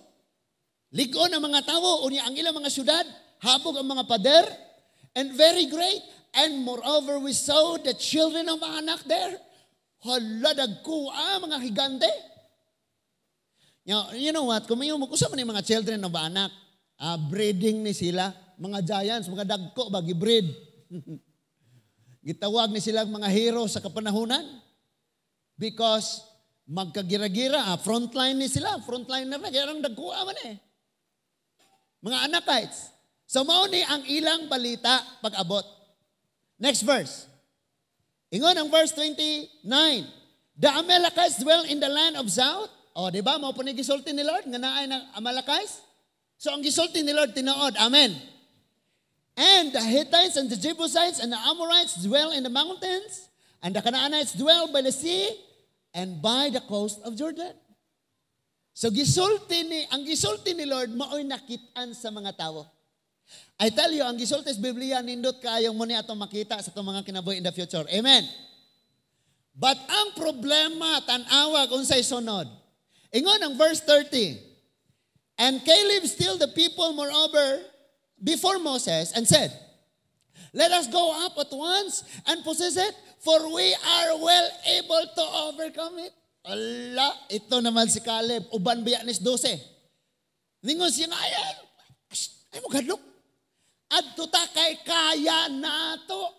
Lig-on ang mga tawo, unya ang ilang mga syudad, habog ang mga pader, and very great. And moreover, we saw the children of Anak there. Hala, dagko ah, mga higante. You know what? Kung may mo, kusa man yung mga children of Anak, breeding ni sila, mga giants, mga dagko ba, gi-breed. Gitawag ni sila mga hero sa kapanahunan. Because magkagira-gira, frontline ni sila, frontliner na, kaya ang dagko man eh. Mga Anakites. So mao ni ang ilang balita pag-abot. Next verse. Ingon ang verse 29. The Amalekites dwell in the land of south. O, di ba? Mao po ni gisulti ni Lord nga naay ng Amalekites. So ang gisulti ni Lord tinuod. Amen. And the Hittites and the Jebusites and the Amorites dwell in the mountains, and the Canaanites dwell by the sea and by the coast of Jordan. So ang gisulti ni Lord mao'y nakit-an sa mga tawo. I tell you, ang gisulti sa Biblia nindot kaayong mo ni atong makita sa atong mga kinabuhi in the future. Amen. But ang problema, tan-awag unsay sunod. Ingon ang verse 30. And Caleb stilled the people moreover before Moses and said, "Let us go up at once and possess it, for we are well able to overcome it." Ala, ito naman si Caleb, uban biya ni 12. Ningon siya nga, ay, ay mo gadlok. Adto ta kay kaya nato.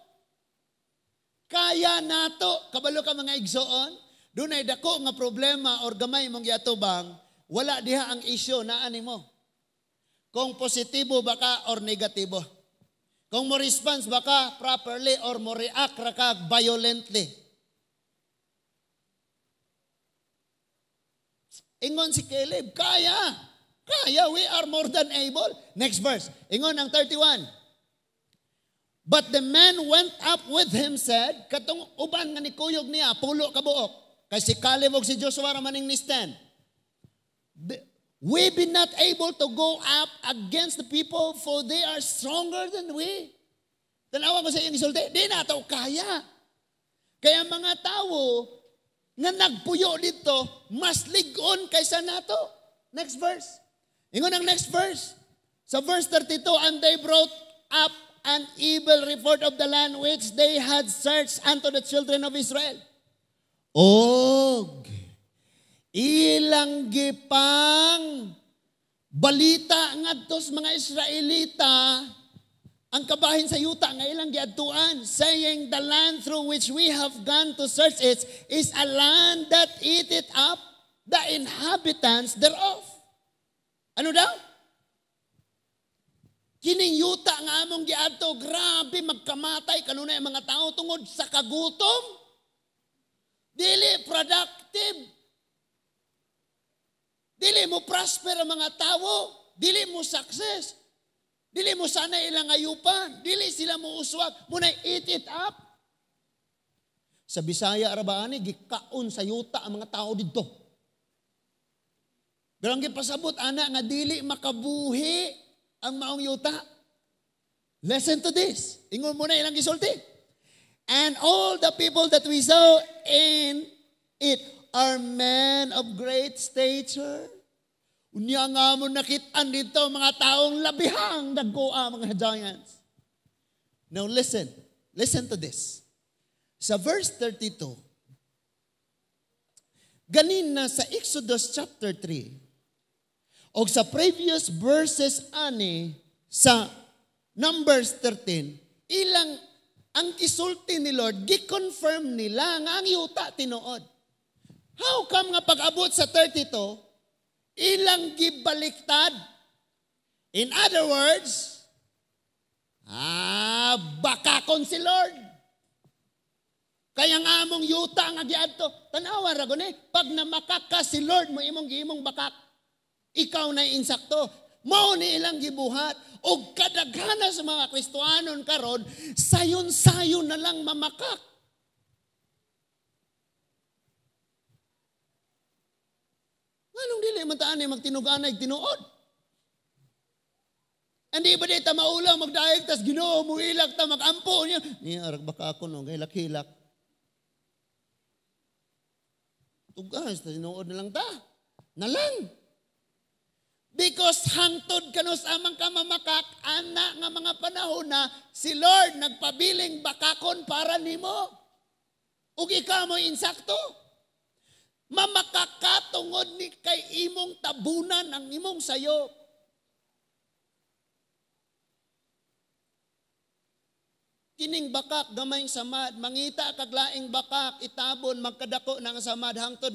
Kaya nato. Kabalo ka, mga igsoon, dunay dako nga problema or gamay mong giatubang, wala diha ang isyu naa nimo. Kung positibo ba ka or negatibo. Kung mo response ba ka properly or mo react ra ka violently. Ingon si Caleb, kaya. Kaya, we are more than able. Next verse. Ingon ang 31. But the man went up with him said, katong uban nga nikuyog niya, 10 ka buok. Kay si Caleb ug si Joshua ra maning ni stand. "We be not able to go up against the people, for they are stronger than we." Tanawa ko sa iyong isulti, di na to kaya. Kaya mga tao nga nagpuyo dito, mas ligon kaysa nato. Next verse. Ingon ang next verse. Sa verse 32, and they brought up an evil report of the land which they had searched unto the children of Israel. Og ilang gipang balita ngadto sa mga Israelita ang kabahin sa yuta nga ilang giadtuan, saying, "The land through which we have gone to search it is a land that eateth up the inhabitants thereof." Ano daw? Kining yuta nga among giadto, grabe magkamatay kanunay ang mga tao tungod sa kagutom. Dili productive. Dili mo prosper ang mga tao. Dili mo success. Dili mo sana ilang ayupan. Dili sila mo uswag. Muna eat it up. Sa Bisaya ra ba ani, gikaon sa yuta ang mga tao didto. Pero ang gipasabot ana nga dili makabuhi ang maong yuta. Listen to this. Ingon mo na ilang gisulti. And all the people that we saw in it are men of great stature. Unya nga mo nakitaan dito mga taong labihang dagkoa, mga giants. Now listen. Listen to this. Sa verse 32, ganin na sa Exodus chapter 3, o sa previous verses ani sa Numbers 13, ilang ang gisulti ni Lord, gi-confirm nila nga ang yuta tinuod. How come nga pag-abot sa 32, ilang gibaliktad? In other words, baka kon si Lord. Kaya nga among yuta nga giadto, tanawa ra gani, pag namakak ka si Lord mo imong giimong bakak. Ikaw na insakto. Mao ni ilang gibuhat. Og kadaghana sa mga Kristohanon karon, sayon-sayon na lang mamakak. Nganong dili man taan ni magtinuganay tinuod? Hindi ba di ta maulang magdayeg tas Ginoo mo ilak ta magampo niya. Niya arag baka ako no hilak-hilak. Tugas ta tinuod na lang ta. Na lang. Because hangtod kanus amang kamamakak, ana nga mga panahon na si Lord nagpabiling bakakon para nimo. Ug ikaw mo'y insakto. Mamakak tungod ni kay imong tabunan ang imong sayop. Kining bakak gamay samad, mangita kag laing bakak, itabon magkadako na ang samad hangtod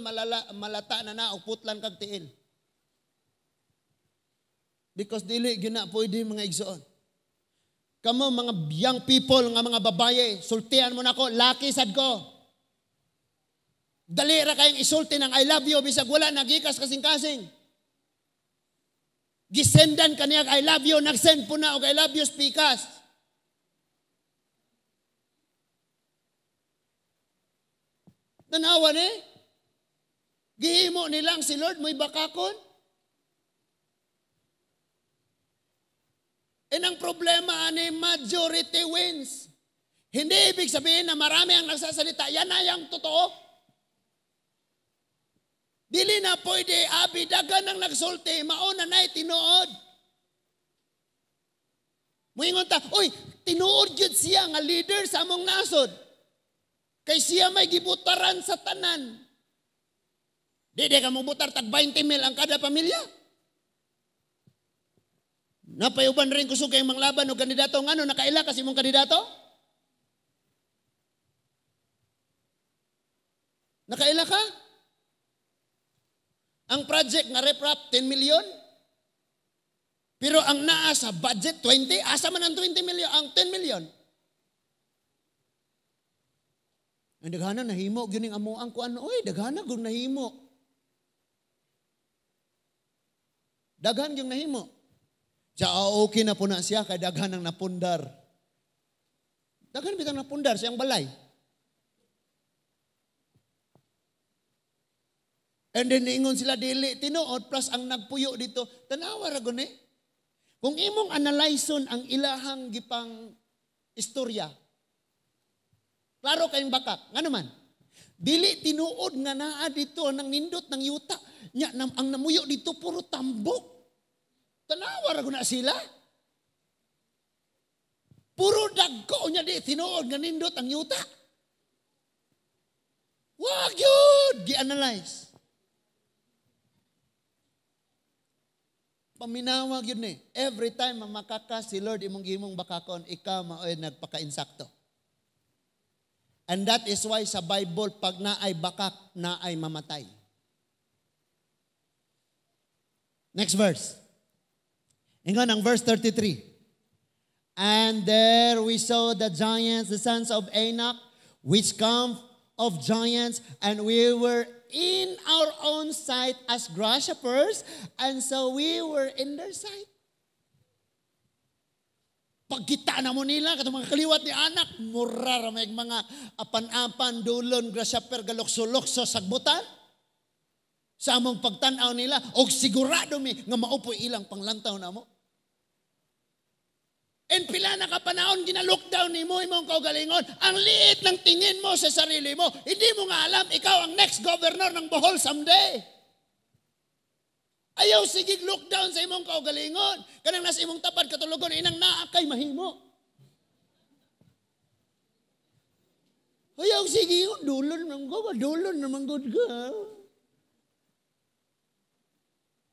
malata na na og putlan kag tiil. Because dili gyud na pwede mga igsoon. Kamo mga young people nga mga babaye, sultian mo nako, laki sad ko. Dali ra kayong isulti ng I love you bisag wala nagikas kasing-kasing. Gisendan kaniya I love you, nagsend po na og I love you speakers. Tanawa ni? Gihimo nilang si Lord mo'y bakakon. And ang problema ani majority wins. Hindi ibig sabihin na marami ang nagsasalita. Yan na yung totoo. Dili na pwede abi dagan ang nagsulti, mauna na'y tinuod. Muingon ta, uy, tinuod gyud siya nga leader sa among nasod. Kay siya may gibutaran sa tanan. Di ka mubutar tag 20 mil ang kada pamilya. Napayuban rin kusog kayong manglaban o kandidato. Ngano, nakaila kasi mong kandidato? Nakaila ka? Ang project nga rep-rap, 10 million. Pero ang naa sa budget, 20. Asa man ang 20 million? Ang 10 million. Ang daghana nahimo, gyud ning amuang kuan. Oy, daghana gyud nahimo. Daghan gyud nahimo. Siya, okay na po na siya kay daghan ang napundar. Daghan bitang napundar siyang balay. And then niingon sila dili tinuod plus ang nagpuyo dito. Tanawa ra gud ni. Kung imong analyson ang ilahang gipang istorya, klaro kayong bakak. Ngano man? Dili tinuod nga naa dito ang nindot ng yuta. Nya ang namuyo dito puro tambok. Tanawa ra gud na sila. Puro dagko nya di tinuod nga nindot ang yuta. Wag yun! Gi-analyze. Paminawag yun eh. Every time mamakaka si Lord imong gimong bakakon, ikaw maoy nagpakainsakto. And that is why sa Bible, pag naay bakak, naay mamatay. Next verse. Ingon ang verse 33. And there we saw the giants, the sons of Anak, which come of giants, and we were in our own sight as grasshoppers, and so we were in their sight. Pagkita na mo nila, katong mga kaliwat ni anak, mura ra may mga apan-apan, dulon, grasshopper, galokso-lokso, sagbutan. Sa among pagtan-aw nila, og sigurado mi nga maupoy ilang panglantaw na mo. And pila na ka panahon, gina-lockdown ni mo, imong kaugalingon. Ang liit ng tingin mo sa sarili mo. Hindi mo nga alam, ikaw ang next governor ng Bohol someday. Ayaw sige lockdown sa imong kaugalingon. Kanang nasa imong tapad katulogon, inang naa kay mahimo. Ayaw sige, dulon naman ko, dulon naman good ka.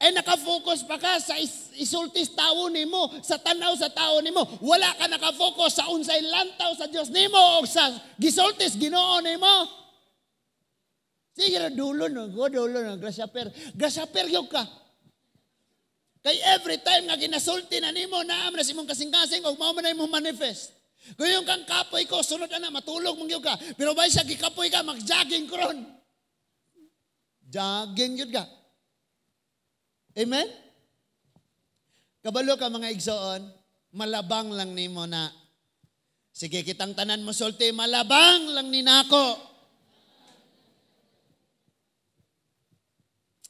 Eh nakafocus pa ka sa isultis tao nimo, sa tanaw sa tao nimo. Wala ka nakafocus sa unsay lantaw sa Dios nimo o sa gisultis Ginoo nimo. Sige ra dulon ko, dulon grasshopper. Grasshopper gyud ka. Kay every time nga ginasulti na nimo, naam na si imong kasing-kasing og mao man na imong manifest. Kung yung kang kapoy ko, sunod ana matulog man gyud ka. Pero bay sa gikapoy ka, mag-jogging karon. Jogging gyud ka. Amen? Kabalo ka mga igsoon, malabang lang nimo na. Sige, kitang tanan mo sulti, malabang lang ni nako.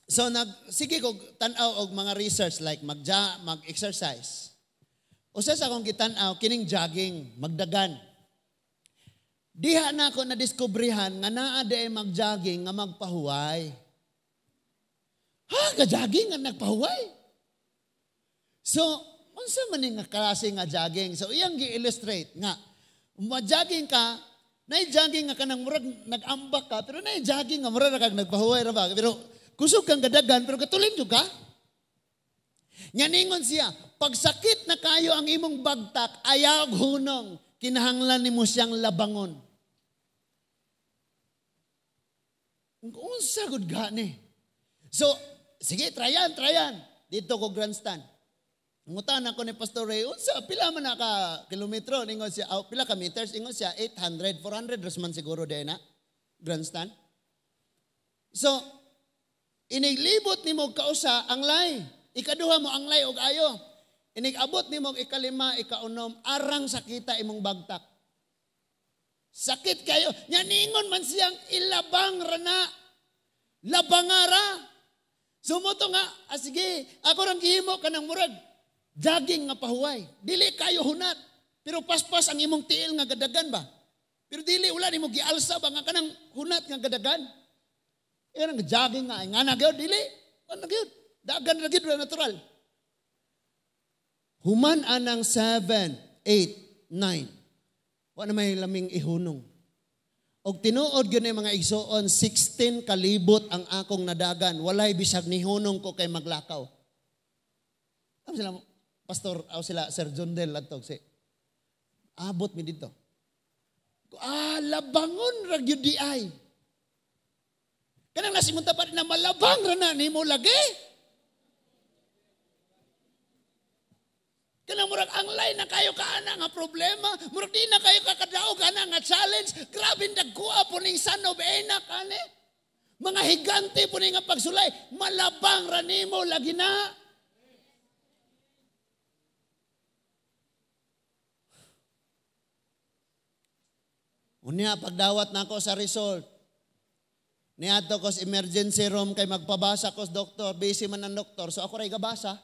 So sige ko tan-aw og mga research like mag-exercise. Usa sa akong gitan-aw kining jogging, magdagan. Diha na ako nadiskubrihan nga naa di mag-jogging nga magpahuway. Ha, ka-jogging nga nagpahuway. So, unsa man ni nga klase nga jogging? So, iyang gi-illustrate nga, ma-jogging ka, na-jogging nga kanang murag nag-ambak ka, pero na-jogging nga murag kag nagpahuway ra ba? Pero kusog kang gadagan, pero katulin jud ka. Nya ningon siya, pagsakit na kayo ang imong bagtak, ayaw hunong, kinahanglan nimo siyang labangon. Unsa gud gani? So, sige, tryan. Dito ko grandstand. Ngutan ako ni Pastor Ray, unsa pila man na ka kilometro? Ningon siya, oh, pila ka meters? Ingon siya, 800, 400 ras man siguro din na grandstand. So, iniglibot nimo kausa ang lay. Ikaduha mo ang lay og ayo. Inigabot nimo ikalima, ikaunom, arang sakita imong bagtak. Sakit kayo. Nya ningon man siyang ilabang rana. Labangara. Sumuto nga, sige, ako rang gihimo kanang murag jogging nga pahuway. Dili kayo hunat. Pero paspas ang imong tiil nga gadagan ba? Pero dili wala nimo gialsa ba nga kanang hunat nga gadagan? Iyan ang jogging nga, nga na gyud dili. Ano gyud? Dagan ra gyud natural. Human anang 7, 8, 9. Wa na may laming ihunong. Og tinuod gyud ni mga igsoon, 16 kalibot ang akong nadagan. Walay bisag nihunong ko kay maglakaw. Aw sila Pastor, aw sila Sir John Del adto si. Abot mi didto. Ah, labangon ra gyud di ay. Kanang nasimunta pa rin na malabang ra na nimo lagi. Kanang murag anglay na kayo kaana nga problema, murag di na kayo kakadaog ana nga challenge. Grabe dagkuha po ning son of Anak ane. Mga higante po ning nga pagsulay, malabang ra nimo lagi na. Unya pagdawat nako sa result. Niadto ko sa emergency room kay magpabasa ko sa doktor, busy man ang doktor, so ako ray gabasa.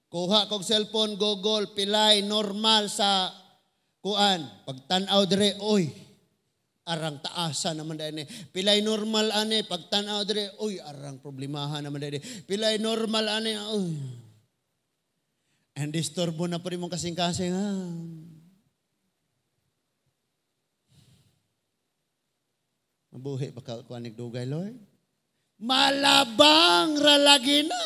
Kuha kog cellphone, Google, pilay, normal sa kuan. Pagtan-aw dire, oy, arang taasa naman dahil. Pilay normal ane, pagtan-aw dire, oy, arang problemahan naman dahil. Pilay normal ane, oy. And disturbo na pa rin mong kasing-kasing, ha. Mabuhi pa ka kuan dugay, Lord. Malabang ra lagi na.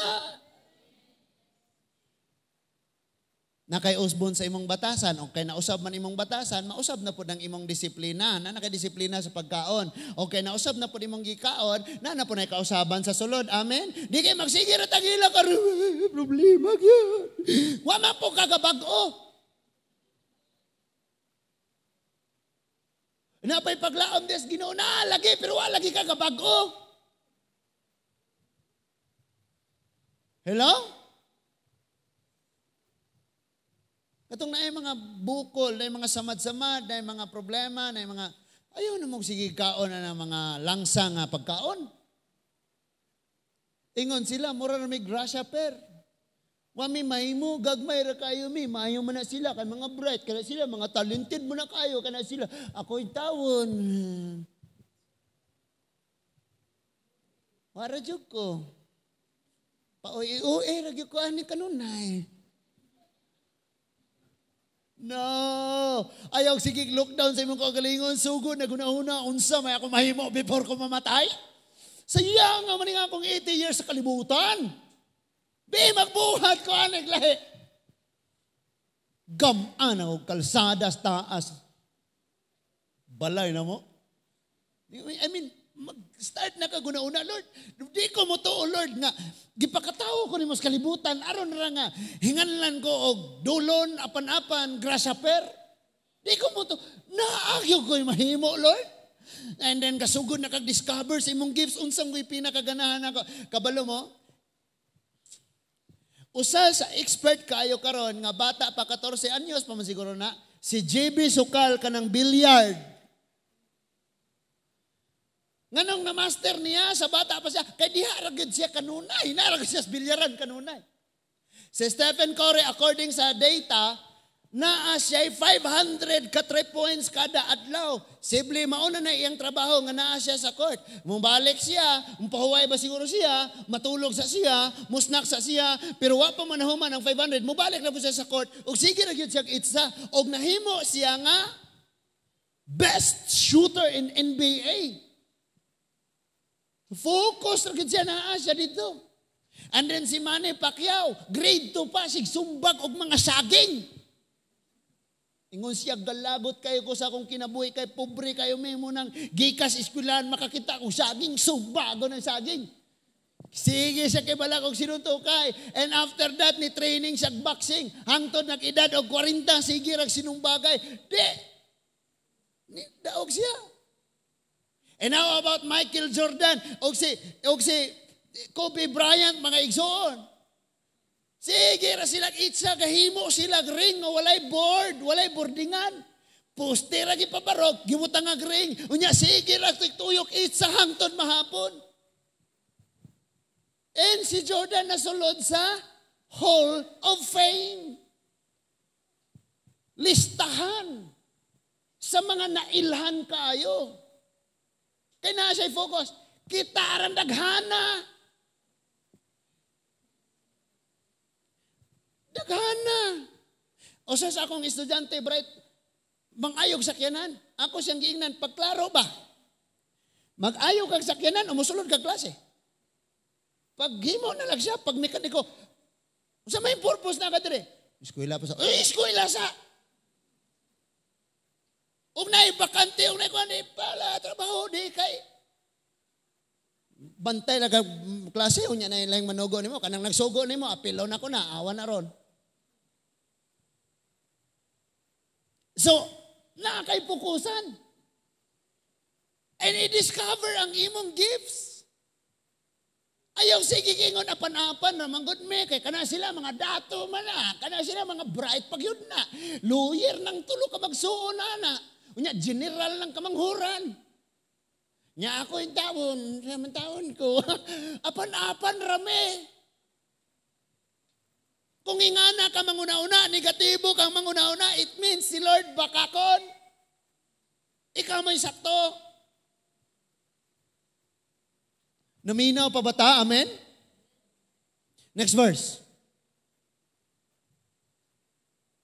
Na kay usbon sa imong batasan o kay nausab man imong batasan, mausab na pud ang imong disiplina. Na nakadisiplina sa pagkaon. O kay nausab na pud imong gikaon, na na pud nay kausaban sa sulod. Amen? Di kay magsige ra tagila ka problema gyud. Wa man po kagabag-o. Napay paglaom des Ginoo na lagi pero wa lagi kagabag-o. Hello? Katong naay mga bukol, naay mga samad-samad, naay mga problema, naay mga ayaw na mong sige kaon na ng mga langsa nga pagkaon. Ingon sila, mura na may grasya per. Wa mi mahimo, gagmay ra kayo mi, maayo man na sila kay mga bright kana sila, mga talented mo na kayo kana sila. Ako'y tawon. Wara jud ko. Paoy-oy ra gyud ko ani kanunay. No! Ayaw sige lockdown sa imong kaugalingon, sugod na gunahuna, unsa may ako mahimo before ko mamatay? Sayang nga man nga akong 80 years sa kalibutan. Di magbuhat ko anig lahi. Gamaan og kalsada sa taas. Balay na mo. I mean, mag-start na ka guna-una, Lord. Di ko mo to, Lord, nga gipakatawo ko nimo sa kalibutan aron ra nga hinganlan ko og dulon apan-apan grasshopper. Di ko mo to. Naagyo ko'y mahimo, Lord. And then kasugod na kag-discover sa imong gifts unsang ko'y pinakaganahan ako. Kabalo mo? Usa sa expert kaayo karon nga bata pa 14 anyos pa man siguro na si JB Sukal kanang billiard. Nganong na-master niya sa bata pa siya, kay diha ra gyud siya kanunay, naa ra gyud siya sa bilyaran kanunay. Si Stephen Curry, according sa data, Naa siya 500 ka 3 points kada adlaw. Sibli mauna na iyang trabaho nga naa siya sa court. Mubalik siya, mupahuway ba siguro siya, matulog sa siya, musnak sa siya, pero wa pa man nahuman ang 500, mubalik na po siya sa court. Ug sige ra gyud siya itsa og nahimo siya nga best shooter in NBA. Focus ra gyud siya, naa siya dito. And then si Manny Pacquiao, grade 2 pa, sig sumbag og mga saging. Ingon siya, "Galagot kayo ko sa akong kinabuhi kay pobre kayo may mo nang gikas eskwelahan, makakita kong saging, sumbago ng saging." Sige siya kay balak og sinutukay. And after that, ni training siya boxing. Hangtod nag-edad og 40, sige rag sinumbagay. Di, ni, daog siya. And how about Michael Jordan? Og si Kobe Bryant, mga igsoon? Sige ra sila itsa, gahimo sila ring nga walay board, walay boardingan. Poste ra gipabarog, gibutang nga ring. Unya sige ra tuyok itsa hangtod mahapon. And si Jordan nasulod sa Hall of Fame. Listahan sa mga nailhan kayo. Kay naa siya focus. Kita aran daghana. Daghana. O sa akong estudyante, bright, mangayog sakyanan. Ako siyang giingnan, pagklaro ba? Mag-ayo kag sakyanan o musulod kag klase? Paghimo na lang siya, pag mekaniko, sa may purpose na ka dire? Eskwela pa sa, eh, eskwela sa! Ug naay bakante, ug naay kuan pala, trabaho, di kay. Bantay lang kag klase, unya na ilang manugo nimo, kanang nagsugo nimo, apilo na ko na, awa na ron. So, naa kay pukusan. And i-discover ang imong gifts. Ayaw sige kingon apan-apan na manggod me kay kana sila mga dato man na, kana sila mga bright pag yun na. Lawyer nang tulo ka magsuon na na. Unya general lang kamanghuran. Nya ako yung taon, sa man taon ko. Apan-apan rame. Kung ingana ka manguna-una, negatibo kang manguna-una, it means si Lord bakakon. Ikaw may sakto. Naminaw pa ba ta? Amen? Next verse.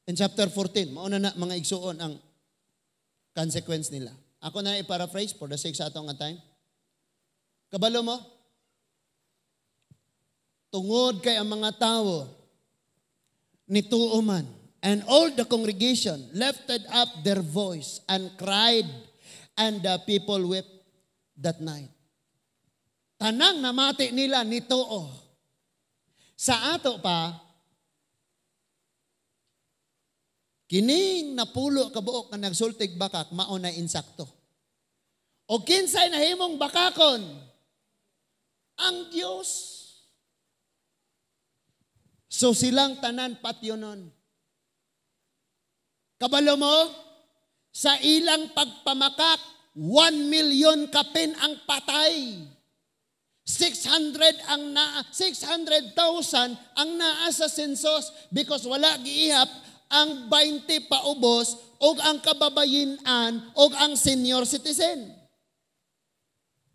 In chapter 14, mauna na mga igsuon ang consequence nila. Ako na i-paraphrase for the sake sa atong time. Kabalo mo? Tungod kay ang mga tao nituo man, and all the congregation lifted up their voice and cried, and the people wept that night. Tanang namati nila nituo. Sa ato pa, kining napulo ka buok nga nagsultig bakak, mao na insakto. O kinsay nahimong bakakon? Ang Dios. So silang tanan patyonon. Kabalo mo? Sa ilang pagpamakak, 1 million kapin ang patay. 600 ang naa, 600,000 ang naa sa census because wala giihap ang 20 paubos og ang kababayen-an og ang senior citizen.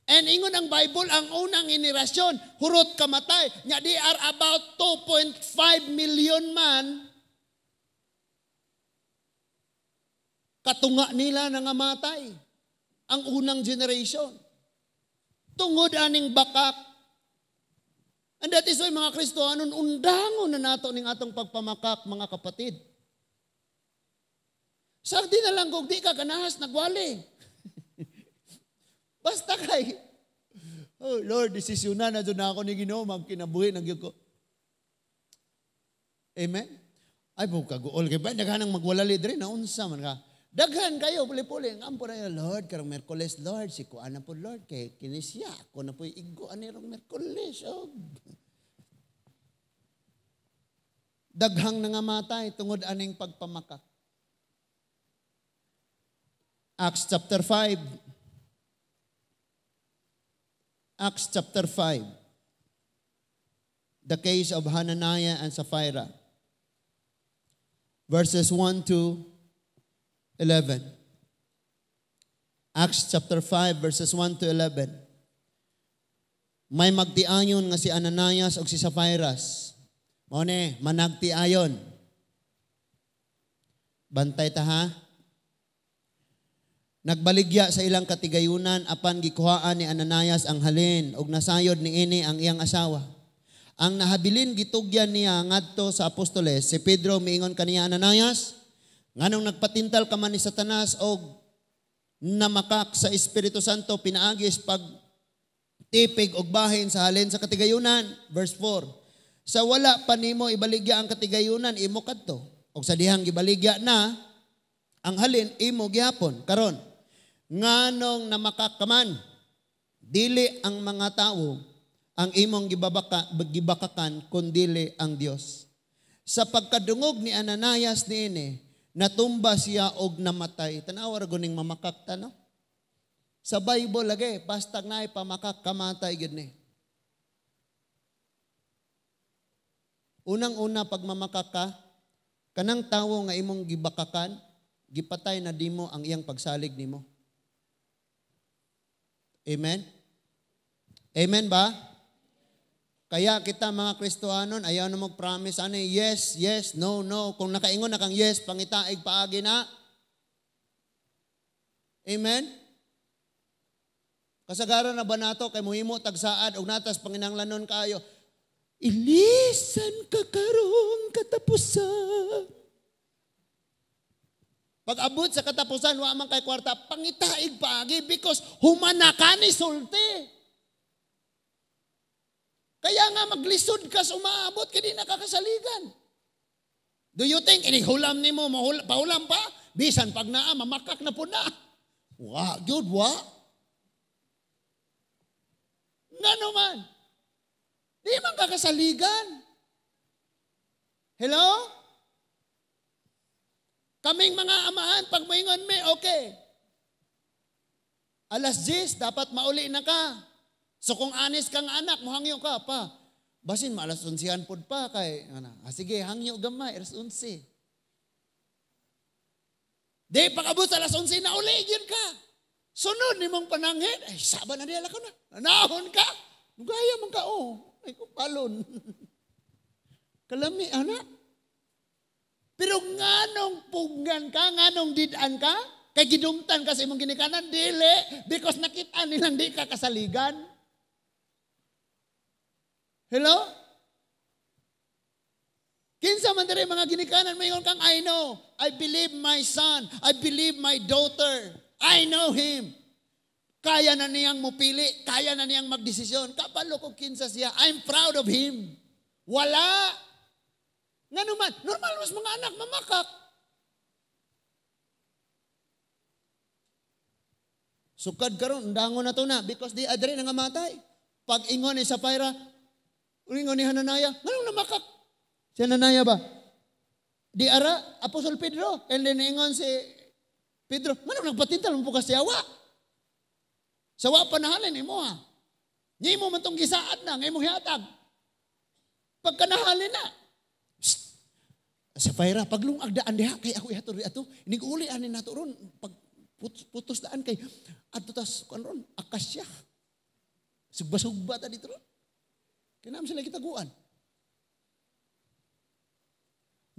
And ingon ang Bible, ang unang henerasyon, hurot kamatay. Nya they are about 2.5 million man. Katunga nila nangamatay. Ang unang generation. Tungod aning bakak. And that is why mga Kristohanon, undangon na nato ning atong pagpamakak, mga kapatid. Sagdi na lang kung di ka kanahas, nagwali. Basta kay, oh Lord, desisyonan na doon ako ni Ginoo, magkinabuhi ng ko. Amen? Ay, po, kaguol. Kaya ba, daghan ang magwalali diri, naunsa man ka. Daghan kayo, puli-puli. Ang ampo na yun, Lord, karong Merkules, Lord, si kuan na po, Lord, kay kinisya, ako na po igo, anirong Merkules. Oh. Daghang nangamatay tungod aning pagpamakak. Acts chapter 5. Acts chapter 5. The case of Hananiah and Sapphira. verses 1 to 11. Acts chapter 5 verses 1 to 11. May magtiayon nga si Ananias og si Sapphira. Mao ni, managtiayon. Bantay ta ha. Nagbaligya sa ilang katigayunan apan gikuhaan ni Ananias ang halin ug nasayod niini ang iyang asawa. Ang nahabilin gitugyan niya ngadto sa apostoles. Si Pedro miingon kaniya, "Ananias, nganong nagpatintal ka man ni Satanas og namakak sa Espiritu Santo pinaagi sa pag tipig og bahin sa halin sa katigayunan?" Verse 4. "Sa wala pa nimo ibaligya ang katigayunan, imo kadto. Og sa dihang gibaligya na ang halin, imo gihapon. Karon, nganong namakak ka man? Dili ang mga tawo ang imong gibakakan, kundili ang Dios." Sa pagkadungog ni Ananias niini, natumba siya og namatay. Tanawa ra guning mamakak ta, no? Sa Bible lagi, basta naay pamakak, kamatay gyud ni. Unang-una, pag mamakak ka, kanang tawo nga imong gibakakan, gipatay na dimo ang iyang pagsalig nimo. Amen? Amen ba? Kaya kita mga Kristohanon, ayaw na mag-promise, ano, yes, yes, no, no. Kung nakaingon na kang yes, pangitaig paagi na. Amen? Kasagaran na ba nato kay muhimo tagsaad og natas panginanglanon kayo? Ilisan ka karong katapusan. Pag abot sa katapusan, wa man kay kwarta, pangitaig paagi because humana ka ni sulti. Kaya nga maglisod ka sa umaabot, kaya di nakakasaligan. Do you think, ini hulam nimo, pahulam pa? Bisan pag naa, mamakak na po na. Wa, good, wa. Ngano man? Di man kakasaligan. Hello? Kaming mga amahan, pag moingon mi, okay. Alas 10, dapat mauli na ka. So kung anis kang anak, muhangyo ka pa. Basin, maalas 11 pod pa. Kay, ano, sige, hangyo gamay, alas 11. Di, pag-abot sa alas 11, nauli, yun ka. Sunod ni mong pananghin, ay, saba na diala ka na. Nahon ka. Gaya man ka, oh. Ay, kupalon. Kalami, anak. Pero nganong pugnan ka, nganong didan ka, kay gidumtan ka sa imong ginikanan, dili, because nakita nilang di ka kasaligan. Hello? Kinsa man diri mga ginikanan, mayon kang, I know, I believe my son, I believe my daughter, I know him. Kaya na niyang mupili, kaya na niyang magdesisyon. Kabalo ko kinsa siya, I'm proud of him. Wala. Ngano man, normal mas mga anak, mamakak. Sukad karon, dangon na to na, because di adre nga matay. Pag ingon ni Sapphira, ingon ni Hananaya, nganong namakak? Si Hananaya ba? Di ara, Apostol Pedro, and then ingon si Pedro, nganong nagpatintal mo po ka siyawa? Sawa pa nahalin imo ha. Ngimo man tong gisaad na, ngimo hiatag. Pagka nahalin na, Sapphira, paglungag daan diha, kay ako ihatod ato, iniguli ani nato ron, pag putos daan kay, adto tas, kuan ron, akasya. Sugba-sugba ta dito ron. Kaya naman sila kitaguan.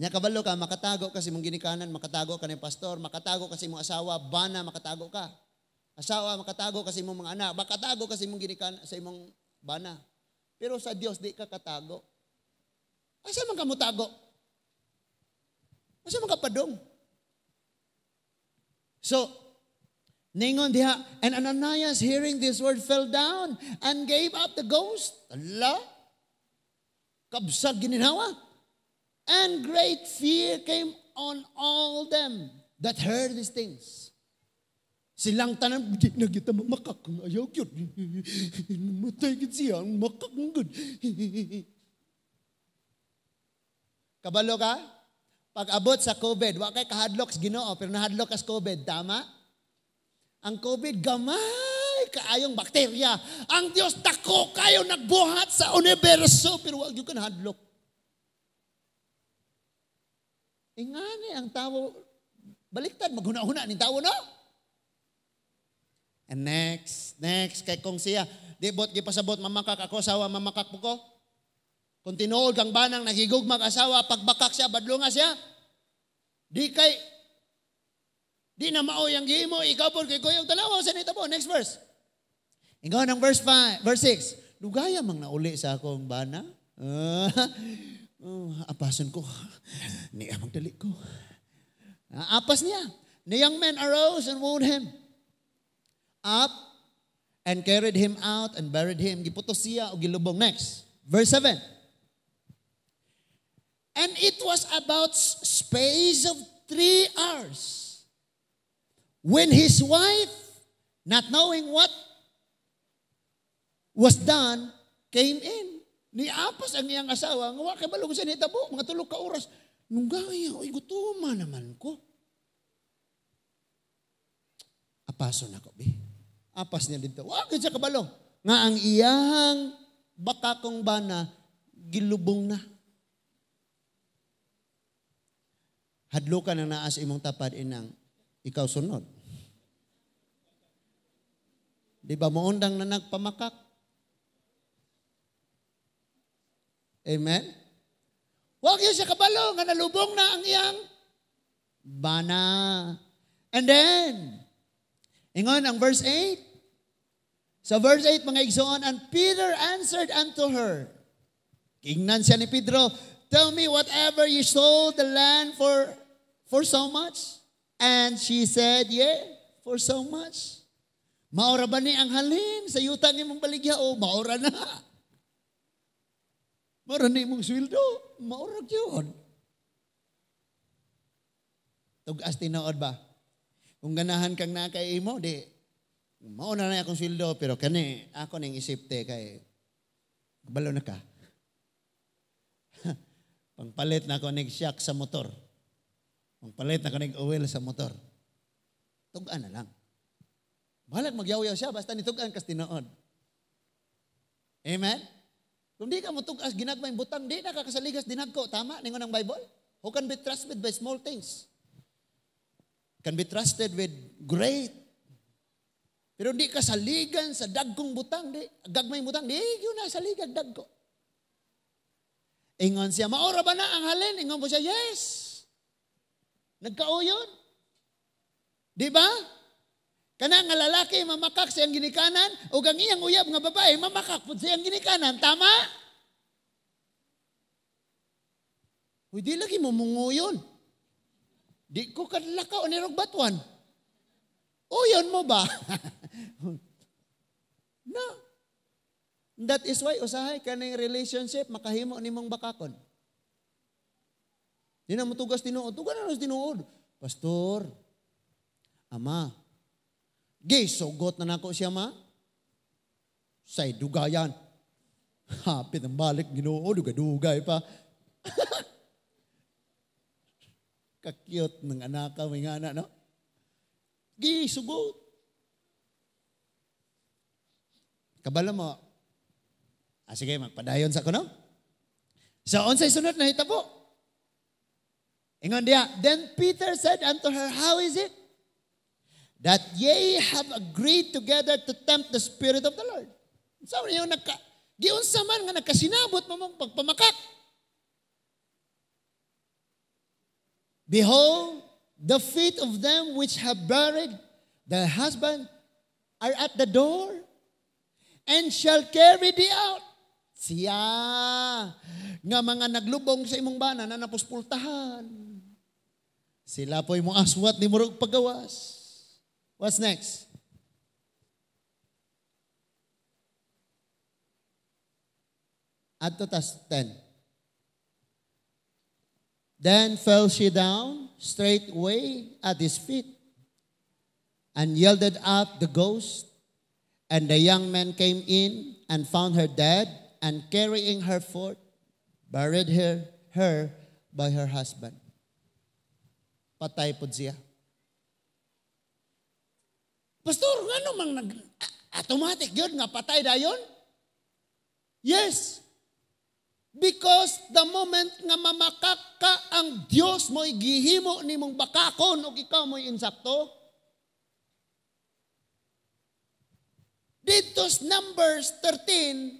Nya kabalo ka, makatago ka sa imong ginikanan, makatago ka ni pastor, makatago ka sa imong asawa, bana, makatago ka. Asawa, makatago ka sa imong mga anak, makatago ka sa imong ginikanan, sa imong bana. Pero sa Dios di ka katago. Asa man ka motago? Asa man ka padong? So, ningon diha, and Ananias, hearing this word, fell down and gave up the ghost. Allah, kabsag gininhawa. And great fear came on all them that heard these things. Silang tanan, di na kita mamakak. Ayaw yun. Matay gid siya, makak gud. Kabalo ka? Pag-abot sa COVID, wa kay kahadlok sa Ginoo, pero nahadlok ka sa COVID, tama? Ang COVID, gamay kaayong bakterya. Ang Diyos, dako kayo nagbuhat sa universo, pero wag yun ka nahadlok. Ingani ang tao, baliktad, maghuna-huna ning tao, no? And next, next, kay kung siya, di bot gipasabot, mamakak ako, asawa, mamakak po ko. Kung tinuod kang banang naghigugmag asawa, pagbakak siya, badlunga siya. Di kay, di na maoy ang gihimo, ikaw po, kay kuyog tanawa sa nito po. Next verse. Ingon ang verse 5, verse 6. Dugaya mang nauli sa akong bana. Apason ko. Ni amang dali ko. Apas niya. The young man arose and wound him up and carried him out and buried him. Giputos siya o gilubong. Next. Verse 7. And it was about space of 3 hours when his wife, not knowing what was done, came in. Niapas ang iyang asawa, nga wa kabalo sa nitabo, mga 3 ka oras. Nung gaya, oy, gutuma naman ko. Apason ako, bi. Apas niya dito. Wa gyud siya kabalo nga ang iyang bakakong bana gilubong na. Hadlukan ang naa sa imong tapad inang ikaw sunod. Di ba moundang na nagpamakak? Amen? Huwag yun siya kabalo nga nalubong na ang iyang bana. And then, ingon ang verse 8. Sa verse 8, mga igsoon, and Peter answered unto her. Kingnan siya ni Pedro, "Tell me whatever you sold the land for so much." And she said, "Yeah, for so much." Maura ba ni ang halin sa yuta ng imong baligya? O, maura na. Maura na imong sweldo. Maura yun. Tugas tinuod ba? Kung ganahan kang na kay imo, di, mauna na akong sweldo, pero kani, ako ning isipte kay, balo na ka. Pangpalit na ako nig shock sa motor. Pangpalit na ako nig oil sa motor. Tugan na lang. Bahalag magyaw-yaw siya, basta nitugan kas tinuod. Amen? Kung di ka motugas, ginagmay butang, di na kakasaligas dinagko. Tama, ningon ang Bible? Who can be trusted by small things? Can be trusted with great. Pero di ka saligan sa dagkong butang, di, gagmay butang, di yun na saligag dagko. Ingon siya, maura ba na ang halin? Ingon po siya, yes. Nagkauyon. Di ba? Kana nga lalaki mamakak sa iyang ginikanan o ang iyang uyab nga babae mamakak pud sa iyang ginikanan. Tama? Uy, di lagi mo munguyon. Di ko kadlakaw ni rog batuan. Uyon mo ba? No. That is why usahay kaning relationship makahimo nimong bakakon. Di na mo tugas tinuod. Tugas na tinuod. Pastor, ama, gay, sugot na nako siya ma. Say dugayan. Hapit ang balik Ginoo, dugay-dugay pa. Kakyot ng anak ka, may nga anak, no? Gay, sugot. Kabalo mo. Ah, sige, magpadayon sa ko, no? So, unsay sunod na hitabo? Ingon diya, then Peter said unto her, "How is it that ye have agreed together to tempt the Spirit of the Lord?" Sa so, nagka, giunsa man nga nagkasinabot mo mong pagpamakak. Behold, the feet of them which have buried their husband are at the door and shall carry thee out. Siya nga mga naglubong sa imong bana na napuspultahan. Sila po'y mo aswat ni murog pagawas. What's next? Adto tas 10. Then fell she down straightway at his feet and yielded up the ghost. And the young men came in and found her dead, and carrying her forth, buried her by her husband. Patay po siya. Pastor, ngano mang nag automatic yun nga patay dayon? Yes. Because Because the moment nga mamakak ka, ang Dios mo'y gihimo nimong bakakon ug ikaw mo'y insakto. Dito sa Numbers 13,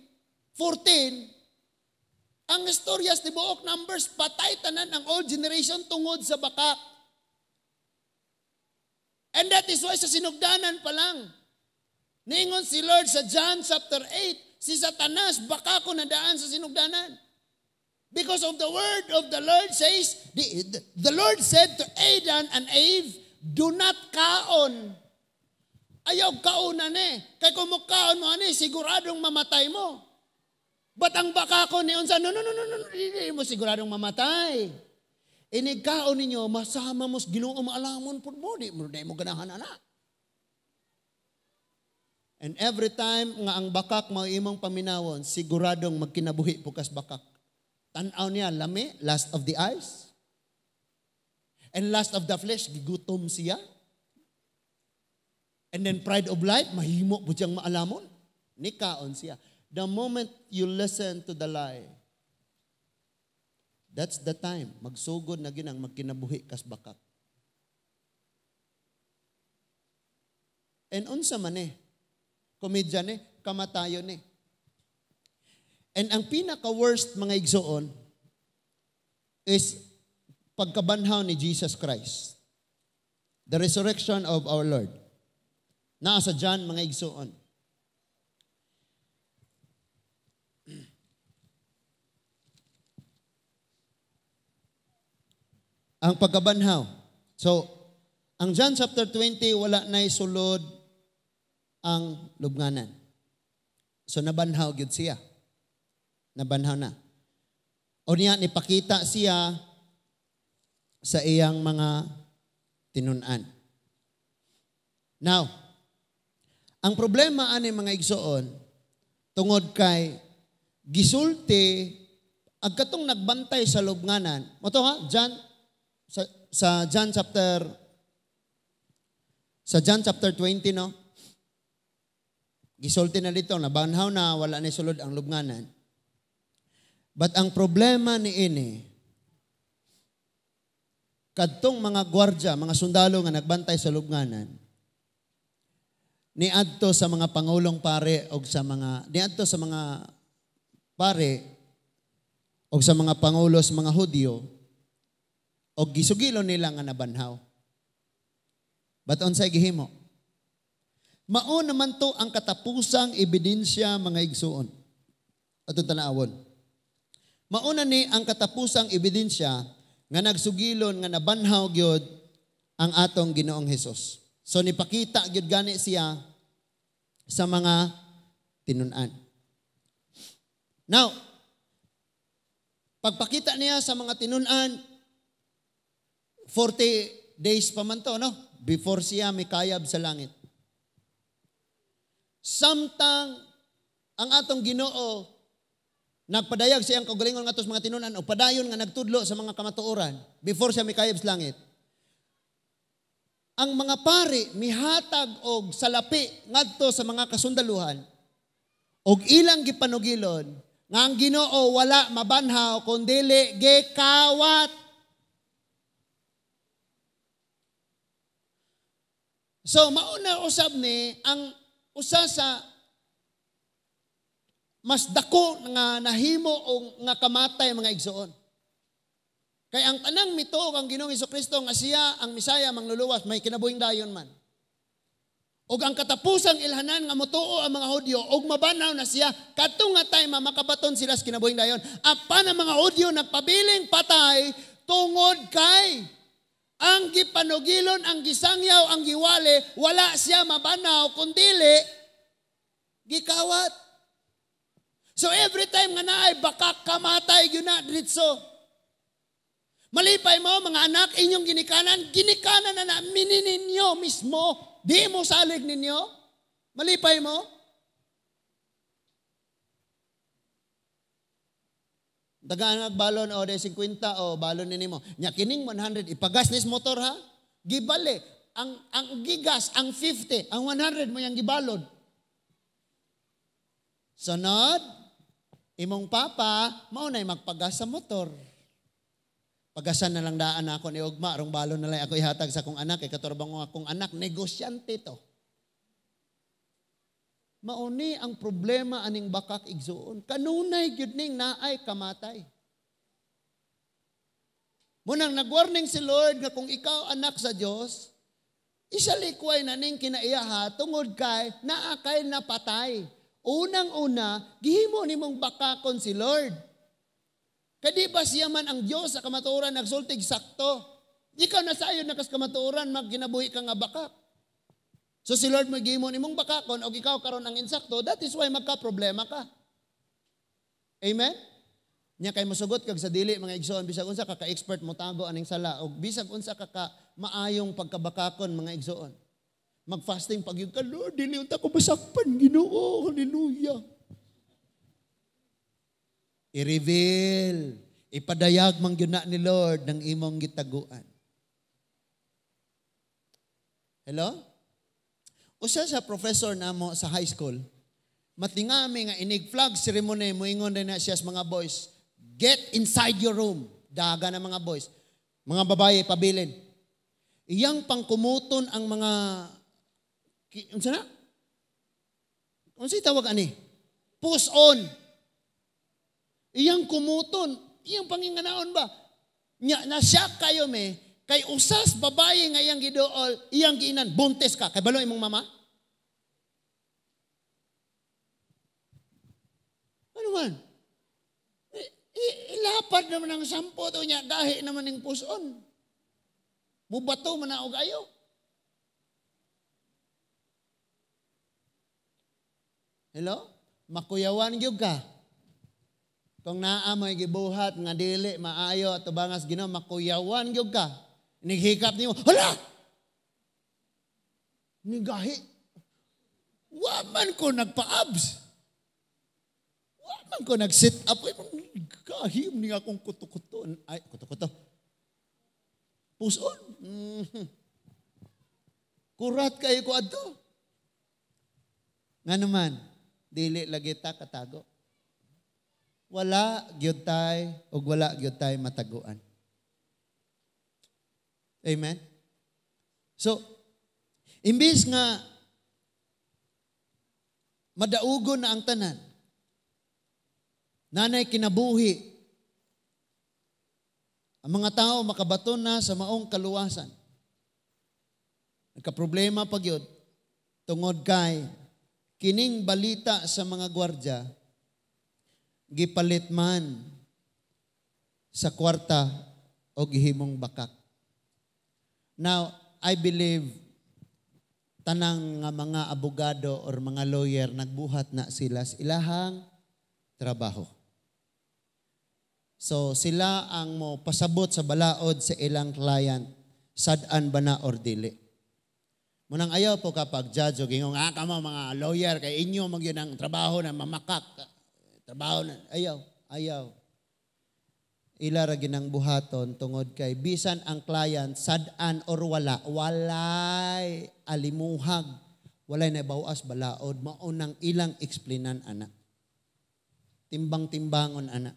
14, ang istorya sa tibuok Numbers, patay tanan ang old generation tungod sa bakak. And that is why sa sinugdanan pa lang, niingon si Lord sa John chapter 8, si Satanas baka ko nadaan sa sinugdanan. Because of the word of the Lord says, the Lord said to Adam and Eve, "Do not kaon." Ayaw kaonan eh. Kay kung mukaon mo ani, siguradong mamatay mo. But ang baka ko ni unsa, No, hindi mo siguradong mamatay. Inig kaon ninyo, masama mo sa Ginoo, maalamon pud mo, di mo ganahan ana. And every time nga ang bakak mao imong paminawon, siguradong magkinabuhi po kas bakak. Tan-aw niya, lami, lust of the eyes. And lust of the flesh, gigutom siya. And then pride of life, mahimo po siyang maalamon. Nikaon siya. The moment you listen to the lie, that's the time. Magsugod na ginang magkinabuhi kas bakak. And unsa man eh, komedya ni, kamatayon ni. And ang pinaka-worst, mga igsoon, is pagkabanhaw ni Jesus Christ. The resurrection of our Lord. Naa sa John, mga igsoon. Ang pagkabanhaw. So, ang John chapter 20, wala na'y sulod ang lubnganan. So, nabanhaw gyud siya. Nabanhaw na. O niya, nipakita siya sa iyang mga tinun-an. Now, ang problema ani, mga igsoon, tungod kay gisulti ag katong nagbantay sa lubnganan. Mo to ha, John sa John chapter 20, no. Gisulti na dito, nabanhaw na, wala na sulod ang lubnganan. But ang problema ni ini, kadtong mga gwardya, mga sundalo nga nagbantay sa lubnganan, niadto sa mga pangulong pare og sa mga niadto sa mga pare og sa mga pangulo sa mga Hudyo og gisugilon nila nga nabanhaw. But unsay gihimo? Mao naman to ang katapusang ebidensya, mga igsuon. Atong tan-awon. Mauna ni ang katapusang ebidensya nga nagsugilon nga nabanhaw gyud ang atong Ginoong Hesus. So nipakita gyud gani siya sa mga tinun-an. Now, pagpakita niya sa mga tinun-an, 40 days pa man to, no? Before siya mikayab sa langit. Samtang ang atong Ginoo nagpadayag siyang kaugalingon ngadto sa mga tinun-an o padayon nga nagtudlo sa mga kamatuoran before siya mikayab sa langit. Ang mga pari mihatag og salapi ngadto sa mga kasundaluhan og ilang gipanugilon nga ang Ginoo wala mabanhaw kun dili gikawat. So mauna usab ni ang usa sa mas dako nga nahimo o nga kamatay, mga igsoon. Kay ang tanang mituo ang Ginoong Hesukristo nga siya ang Misaya mangluluwas, may kinabuhing dayon man. Og ang katapusang ilhanan nga motuo ang mga Hudyo og mabanhaw na siya kadto nga time makabaton sila sa kinabuhing dayon. Apan ang mga Hudyo nagpabiling patay tungod kay ang gipanugilon, ang gisangyaw, ang giwali, wala siya mabanhaw kundili gikawat. So every time nga naay baka kamatay gyud na diretso. Malipay mo, mga anak, inyong ginikanan, ginikanan na namin ninyo mismo. Di mo salig ninyo. Malipay mo. Tagaan nagbalon o de 50 o balon ni nimo. Nya kining 100 ipagas nis motor ha. Gibali ang gigas ang 50, ang 100 mo yang gibalon. Sunod. Imong papa, mao na'y magpagas sa motor. Pagasan na lang daan ako ni Ugma, arong balon na lang ako ihatag sa akong anak, kay katurbang ko akong anak, negosyante to. Mauni ang problema aning bakak, igsuon. Kanunay gyud ning naay kamatay. Munang nag-warning si Lord nga kung ikaw anak sa Dios, isalikway na ning kinaiyaha tungod kay naa kay napatay. Unang-una, gihimo nimong bakakon si Lord. Kadi ba siya man ang Diyos sa kamatuoran nagsultig sakto? Ikaw na sayon na kas kamatuoran magginabuhi ka nga bakak. So si Lord maghimo nimong bakakon og ikaw karon ang insakto, that is why magka-problema ka. Amen? Nya kay mosugot kag sa dili, mga igsoon, bisag unsa ka ka-expert mo tago aning sala og bisag unsa ka ka maayong pagkabakakon, mga igsoon. Mag-fasting pag ka, "Lord, dili unta ko masakpan, Ginoo, hallelujah." I-reveal, ipadayag man gyud na ni Lord ng imong gitaguan. Hello? Usa sa professor namo sa high school, matingami nga inig flag ceremony, moingon din na siya sa mga boys, "Get inside your room." Daga na mga boys. Mga babae, pabilin. Iyang pangkumuton ang mga, unsa na? Unsa tawag ani? Push on. Iyang kumuton, iyang panginganaon ba? Nya na-shock kayo me, kay usas babae nga iyang giduol, iyang giinan, "Buntis ka." Kay balo imong mama? Ano man? Ilapad naman ang sampo to niya, gahi naman ang puson. Mubato man na og ayo. Hello? Makuyawan gyud ka. Kung naa mo'y gibuhat nga dili maayo at tubangas Ginoo, makuyawan gyud ka. Nighikap nimo, "Hala! Nigahi. Wa man ko nagpa-abs. Wa man ko nag-sit up. Gahi ni akong kuto-kuto. Ay, kuto-kuto. Puson. Kurat kayo ko adto." Nga naman, dili lagi ta katago. Wala gyud tay ug wala gyud tay mataguan. Amen? So, imbis nga madaugon na ang tanan, nanay kinabuhi, ang mga tao makabaton na sa maong kaluwasan. Nagkaproblema pa gyud tungod kay kining balita sa mga gwardya gipalit man sa kwarta o gihimong bakak. Now, I believe tanang nga mga abogado or mga lawyer nagbuhat na sila sa ilahang trabaho. So sila ang mo pasabot sa balaod sa ilang client, sad-an ba na or dili. Munang ayaw po kapag judge o gingong, kamo mga lawyer, kay inyo magyun ang trabaho na mamakak. Trabaho na, ayaw, ayaw. Ila ra ginang buhaton tungod kay bisan ang client sad-an or wala, walay alimuhag, walay nabawas balaod, mao nang ilang explainan ana. Timbang-timbangon ana.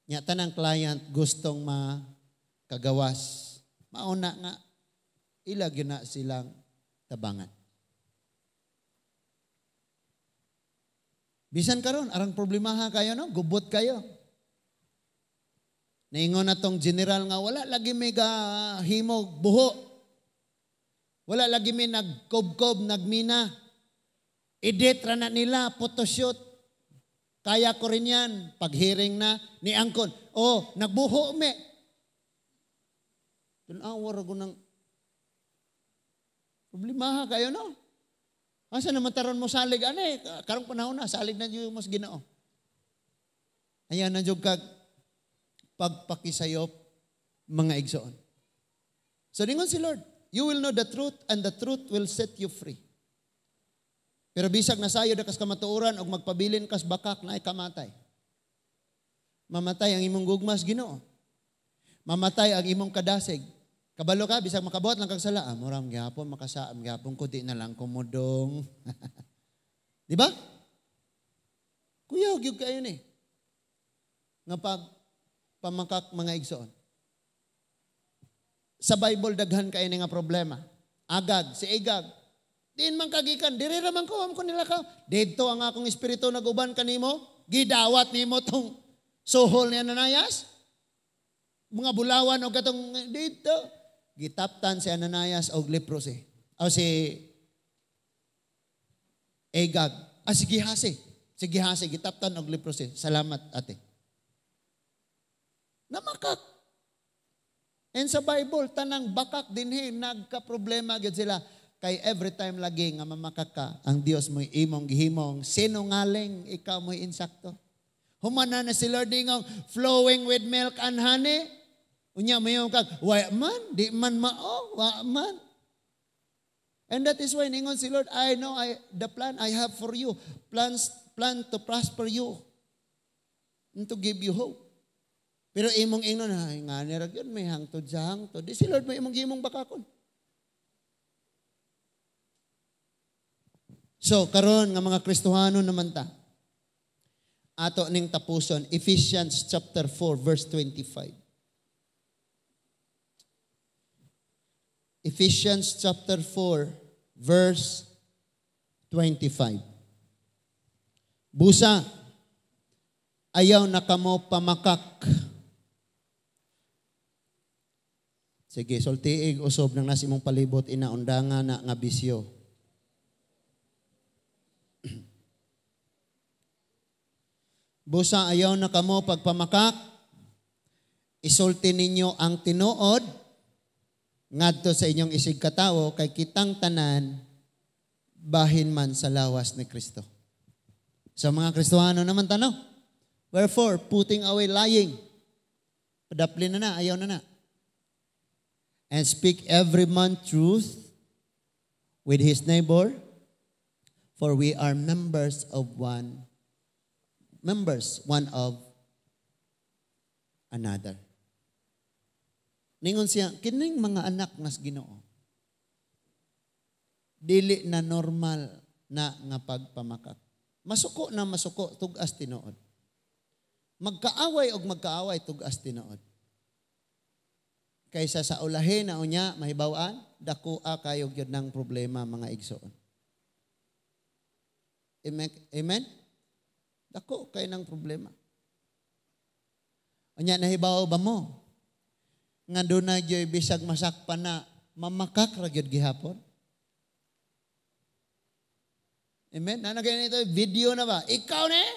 Nya tanang client gustong makagawas. Mao na nga ila gyud na silang tabangan. Bisan karon arang problemaha kayo no, gubot kayo. Naingon na tong general nga wala lagi may gahimog buho. Wala lagi may nagkob-kob, nagmina. Edit ra na nila, photoshoot. Kaya ko rin yan. Pag-hearing na ni Angkon, "Oh, nagbuho me." Tunawa ra ko ng problemaha kayo no. Asa naman taron mo salig ani? Karong panahon na salig na jud mo sa Ginoo. Ayan na jud kag pagpakisayop, mga igsoon. So ningon si Lord, "You will know the truth and the truth will set you free." Pero bisag nasayod na kas kamatuoran og magpabilin kas bakak na kamatay. Mamatay ang imong gugmas Ginoo. Mamatay ang imong kadasig. Kabalo ka, bisag makabuhat lang kag sala, muram gyapon makasaam gyapon ko, di na lang kumudong. Di ba? Kuyaw gyud kayo ni. Nga pag pamakak, mga igsoon. Sa Bible, daghan kayo ni nga problema. Agag, si Agag. Diin man kagikan, diri ra man ko, ko nila ka. Didto ang akong espiritu naguban kanimo, gidawat nimo tong suhol ni Ananias. Mga bulawan og katong dito. Gitaptan si Ananias og leprosy. O si Agag. Ah, si Gehazi. Si Gehazi, gitaptan og leprosy. Salamat, ate. Namakak. And sa Bible, tanang bakak dinhi, nagka-problema gyud sila. Kay every time lagi nga mamakak ka, ang Dios mo'y imong gihimong sinungaling, ikaw mo'y insakto. Humana na si Lord ningong flowing with milk and honey. Unya mayo kag, wa man, di man mao, wa man. And that is why ningon si Lord, "I know the plan I have for you. Plan to prosper you and to give you hope." Pero imong ingnon, ay nga ni ra gyud, may hangtod sa hangtod. Di si Lord may imong gihimong bakakon. So, karon nga mga Kristohano naman ta, ato ning tapuson, Ephesians chapter 4, verse 25. Ephesians chapter 4, verse 25. Busa, ayaw na kamo pamakak. Sige, sultiig usob nang nasa imong palibot, inaundanga na nga bisyo. Busa, ayaw na kamo pagpamakak, isulti ninyo ang tinuod ngadto sa inyong isig katawo, kay kitang tanan bahin man sa lawas ni Kristo. Sa mga Kristohano naman tanaw. Wherefore, putting away lying. Padaplin na na, ayaw na na. And speak every man truth with his neighbor, for we are members of one, members one of another. Ningon siya, kining mga anak nas Ginoo, dili na normal na nga pagpamakak. Masuko na masuko, tug-as tinuod. Magkaaway og magkaaway, tug-as tinuod. Kaysa sa ulahin na unya, mahibaw-an, dakoa kayo gyud ng problema, mga igsoon. Amen? Amen? Dako kayo ng problema. Unya, nahibaw ba mo? Nga doon na gyud bisag masakpan na, mamakak ra gyud gihapon. Amen? Nana kayo nito, video na ba? Ikaw na eh?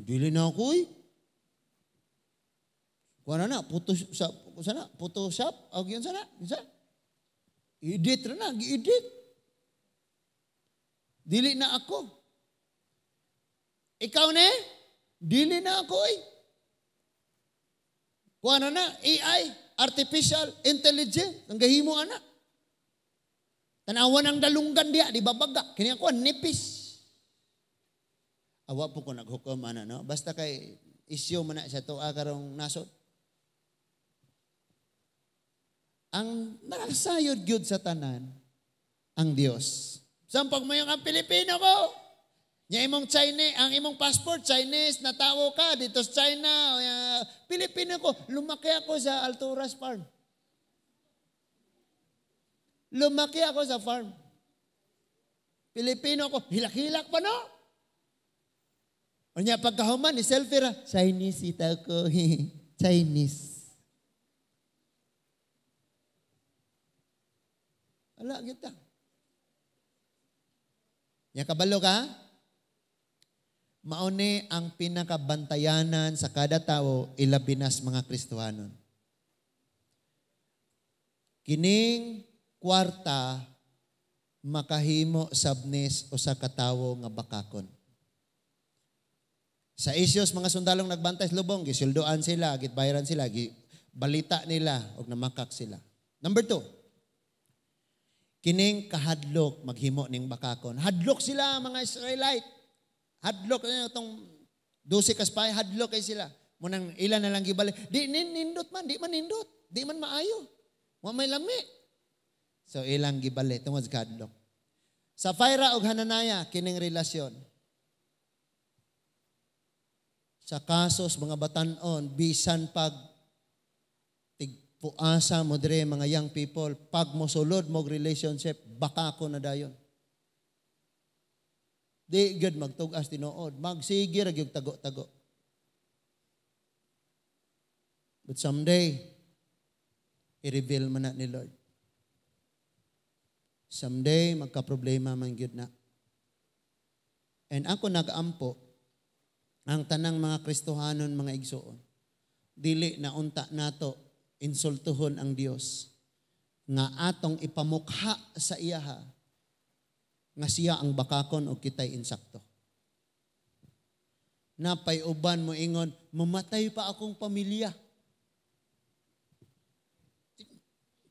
Dili na ako eh. Kuha na na, Photoshop, sana, Photoshop, o yun sana, yun sana. Edit na na, gi-edit. Dili na ako. Ikaw na eh? Dili na ako eh. Kuha na na, AI, artificial intelligence, ang gahimo ana. Tanawan ang dalunggan diya, di babaga. Kini ako, nipis. Awa po ko naghukom, ana, no? Basta kay isyo man na sa tuwa karong nasod. Ang nakasayod gyud sa tanan, ang Dios. Sampag mo yung ang Pilipino ko. Nya imong Chinese, ang imong passport Chinese, natawo ka dito sa China, Pilipino ko, lumaki ako sa Alturas Farm. Lumaki ako sa farm. Pilipino ko, hilak-hilak pa no? Unya pagkahuman ni selfie ra, Chinese ita ko, Chinese. Ala kita. Nya kabalo ka? Maune ang pinakabantayanan sa kada tao, ilabi nas mga Kristohanon. Kining kwarta makahimo sabnis o sa katawo nga bakakon. Sa isyos, mga sundalong nagbantay sa lubong, gisildoan sila, gitbayaran sila, balita nila, og namakak sila. Number 2, kining kahadlok maghimo ning bakakon. Hadlok sila mga Israelite. Hadlok itong 12 ka spy, hadlok kay sila. Munang ilan na lang gibalik. Di nindot man, di man nindot, di man maayo. Wa may lami. So ilang gibalik tungod sa kahadlok. Sapphira og Hananaya kining relasyon. Sa kasos mga batanon, bisan pag tigpuasa mo dire, mga young people, pag mosulod mo relationship, baka ko na dayon. Di gyud magtug-as tinuod, magsige ra gyud tago-tago. But someday, i-reveal man na ni Lord. Someday, magka-problema man gyud na. And ako nag-ampo, ang tanang mga Kristohanon, mga igsoon, dili na unta nato insultuhon ang Dios nga atong ipamukha sa iyaha nga siya ang bakakon o kitay insakto. Napay uban mo ingon, "Mamatay pa akong pamilya."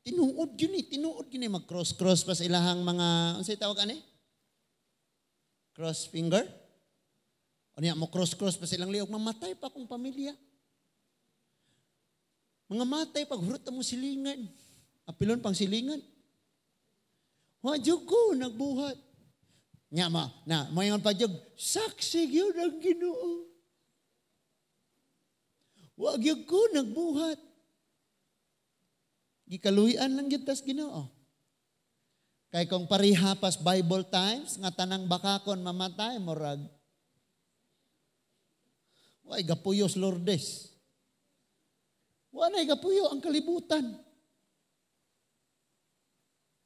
Tinuod yun eh, tinuod yun eh. Mag-cross-cross pa sa ilahang mga, ano tawag ani? Cross finger? O niya, mo cross-cross pa silang liog, "Mamatay pa akong pamilya." Mga matay pag hurot mo silingan. Apilon pang silingan. Wa jud ko nagbuhat. Nya ma, na, moingon pa jud, "Saksi gyud ang Ginoo. Wa gyud ko nagbuhat." Gikaluyan lang gyud tas Ginoo. Kay kung pareha pas Bible times nga tanang bakakon mamatay, murag way gapuyos Lourdes. Wa nay gapuyo ang kalibutan.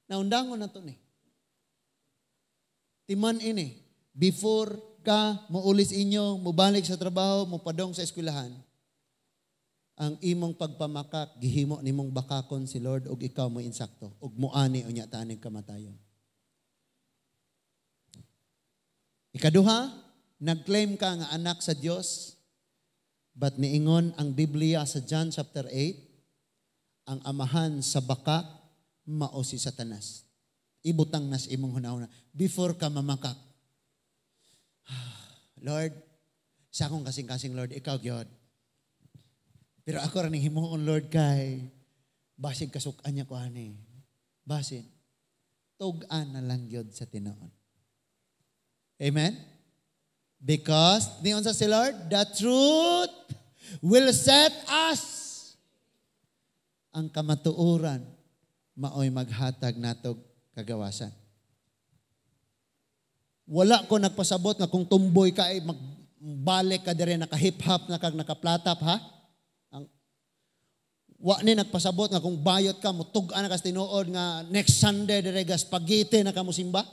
Naundangon na to ni. Timan ini, before ka muulis inyo, mubalik sa trabaho, mupadong sa eskwelahan, ang imong pagpamakak, gihimo nimong bakakon si Lord ug ikaw mo insakto, ug muani unya tanig kamatayon. Ikaduha, nag-claim ka nga anak sa Dios, but niingon ang Biblia sa John chapter 8, ang amahan sa bakak mao si Satanas. Ibutang nas imong hunahuna before ka mamakak. "Lord, sa akong kasing-kasing, Lord, ikaw gyud. Pero ako ra ning himuon, Lord, kay basig kasuk-an niya ko ani." Basin. Tug-an na lang gyud sa tinuod. Amen? Because, niyon sa si Lord, the truth will set us. Ang kamatuoran, maoy maghatag natog kagawasan. Wala ko nagpasabot nga kung tumboy ka ay magbalik ka dire naka-hip-hop na kag nakaplatap, ha? Ang, wa ni nagpasabot nga kung bayot ka, mutug-an na ka sa tinuod nga next Sunday dire ga spaghetti na ka mosimba.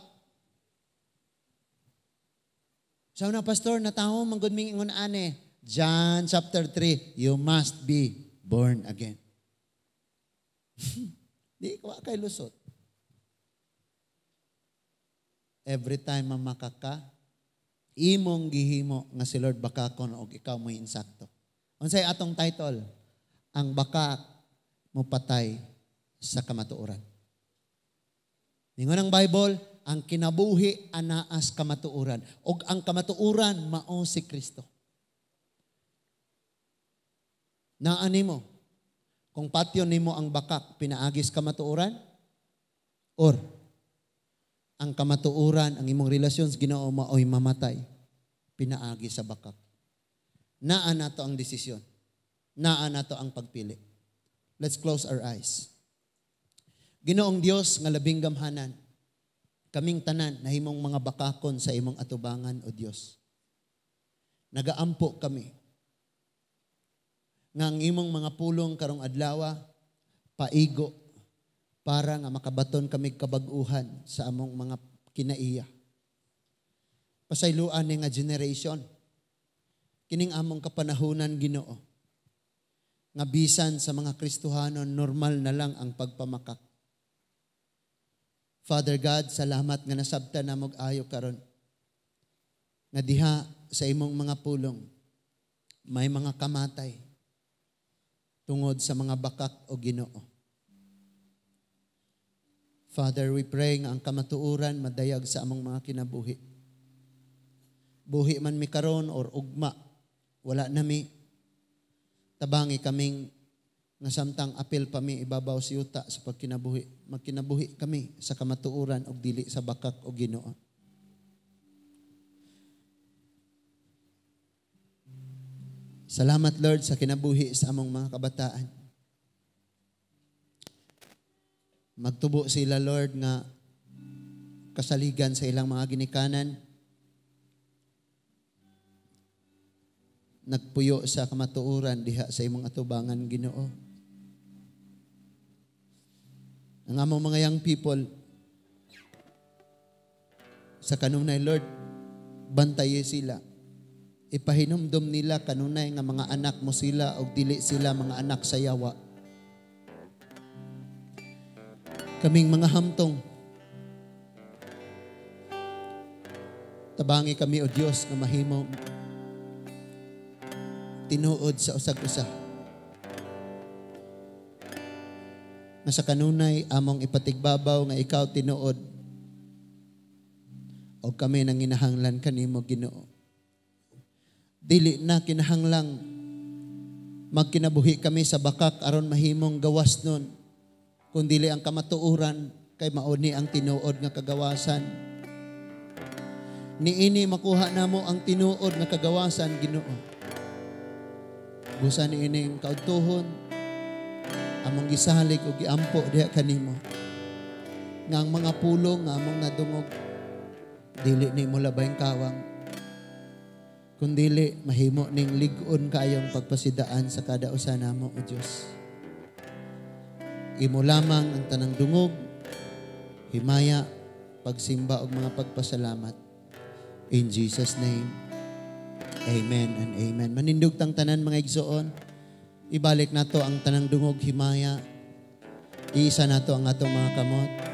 So na, "Pastor, natawo man gud ming ingon ane." John chapter 3, you must be born again. Di ko kay lusot. Every time mamakaka, imong gihimo nga si Lord bakakon og ikaw mo'y insakto. Unsay atong title? Ang bakak mopatay sa kamatuoran. Ningon ang Bible, ang kinabuhi anaas kamatuoran og ang kamatuoran mao si Kristo. Naa nimo kung patyon nimo ang bakak pinaagis kamatuoran or ang kamatuoran, ang imong relasyon sa Ginoo maoy mamatay pinaagi sa bakak. Naa nato ang desisyon. Naa nato ang pagpili. Let's close our eyes. Ginoong Dios nga labing gamhanan, kaming tanan nahimong mga bakakon sa imong atubangan, O Dios. Nagaampo kami nga ang imong mga pulong karong adlaw paigo para nga makabaton kami kabag-uhan sa among mga kinaiya. Pasayloan ni nga generation kining among kapanahunan, Ginoo, nga bisan sa mga Kristohanon normal na lang ang pagpamakak. Father God, salamat nga nasabtan namog ayo karon. Nga diha sa imong mga pulong may mga kamatay tungod sa mga bakak, o Ginoo. Father, we pray nga ang kamatuoran madayag sa among mga kinabuhi. Buhi man mi karon or ugma, wala na mi. Tabangi kaming nga samtang apil pa mi ibabaw sa yuta sa pagkinabuhi. Magkinabuhi kami sa kamatuoran og dili sa bakak, o Ginoo. Salamat, Lord, sa kinabuhi sa among mga kabataan. Magtubo sila, Lord, nga kasaligan sa ilang mga ginikanan. Nagpuyo sa kamatuoran diha sa imong atubangan, Ginoo. Ang among mga young people, sa kanunay, Lord, bantaye sila. Ipahinumdom nila kanunay nga mga anak mo sila o dili sila mga anak sa yawa. Kaming mga hamtong, tabangi kami, O Dios, nga mahimo tinuod sa usag-usa. Nga sa kanunay among ipatigbabaw nga ikaw tinuod o kami nang ginahanglan kanimo, Ginoo. Dili na kinahanglang magkinabuhi kami sa bakak aron mahimong gawas nun, kun dili ang kamatuoran kay mauni ang tinuod nga kagawasan. Niini makuha namo ang tinuod nga kagawasan, Ginoo. Busa niining kaudtuhon among gisalig o giampo diha kanimo nga ang mga pulong nga among nadungog dili nimo labayng kawang, kundili mahimo ning lig-on kaayong pagpasidaan sa kada usa namo, O Dios. Imo lamang ang tanang dungog, himaya, pagsimba ug mga pagpasalamat. In Jesus' name, amen and amen. Manindog tang tanan, mga igsoon. Ibalik nato ang tanang dungog, himaya. Iisa nato ang atong mga kamot.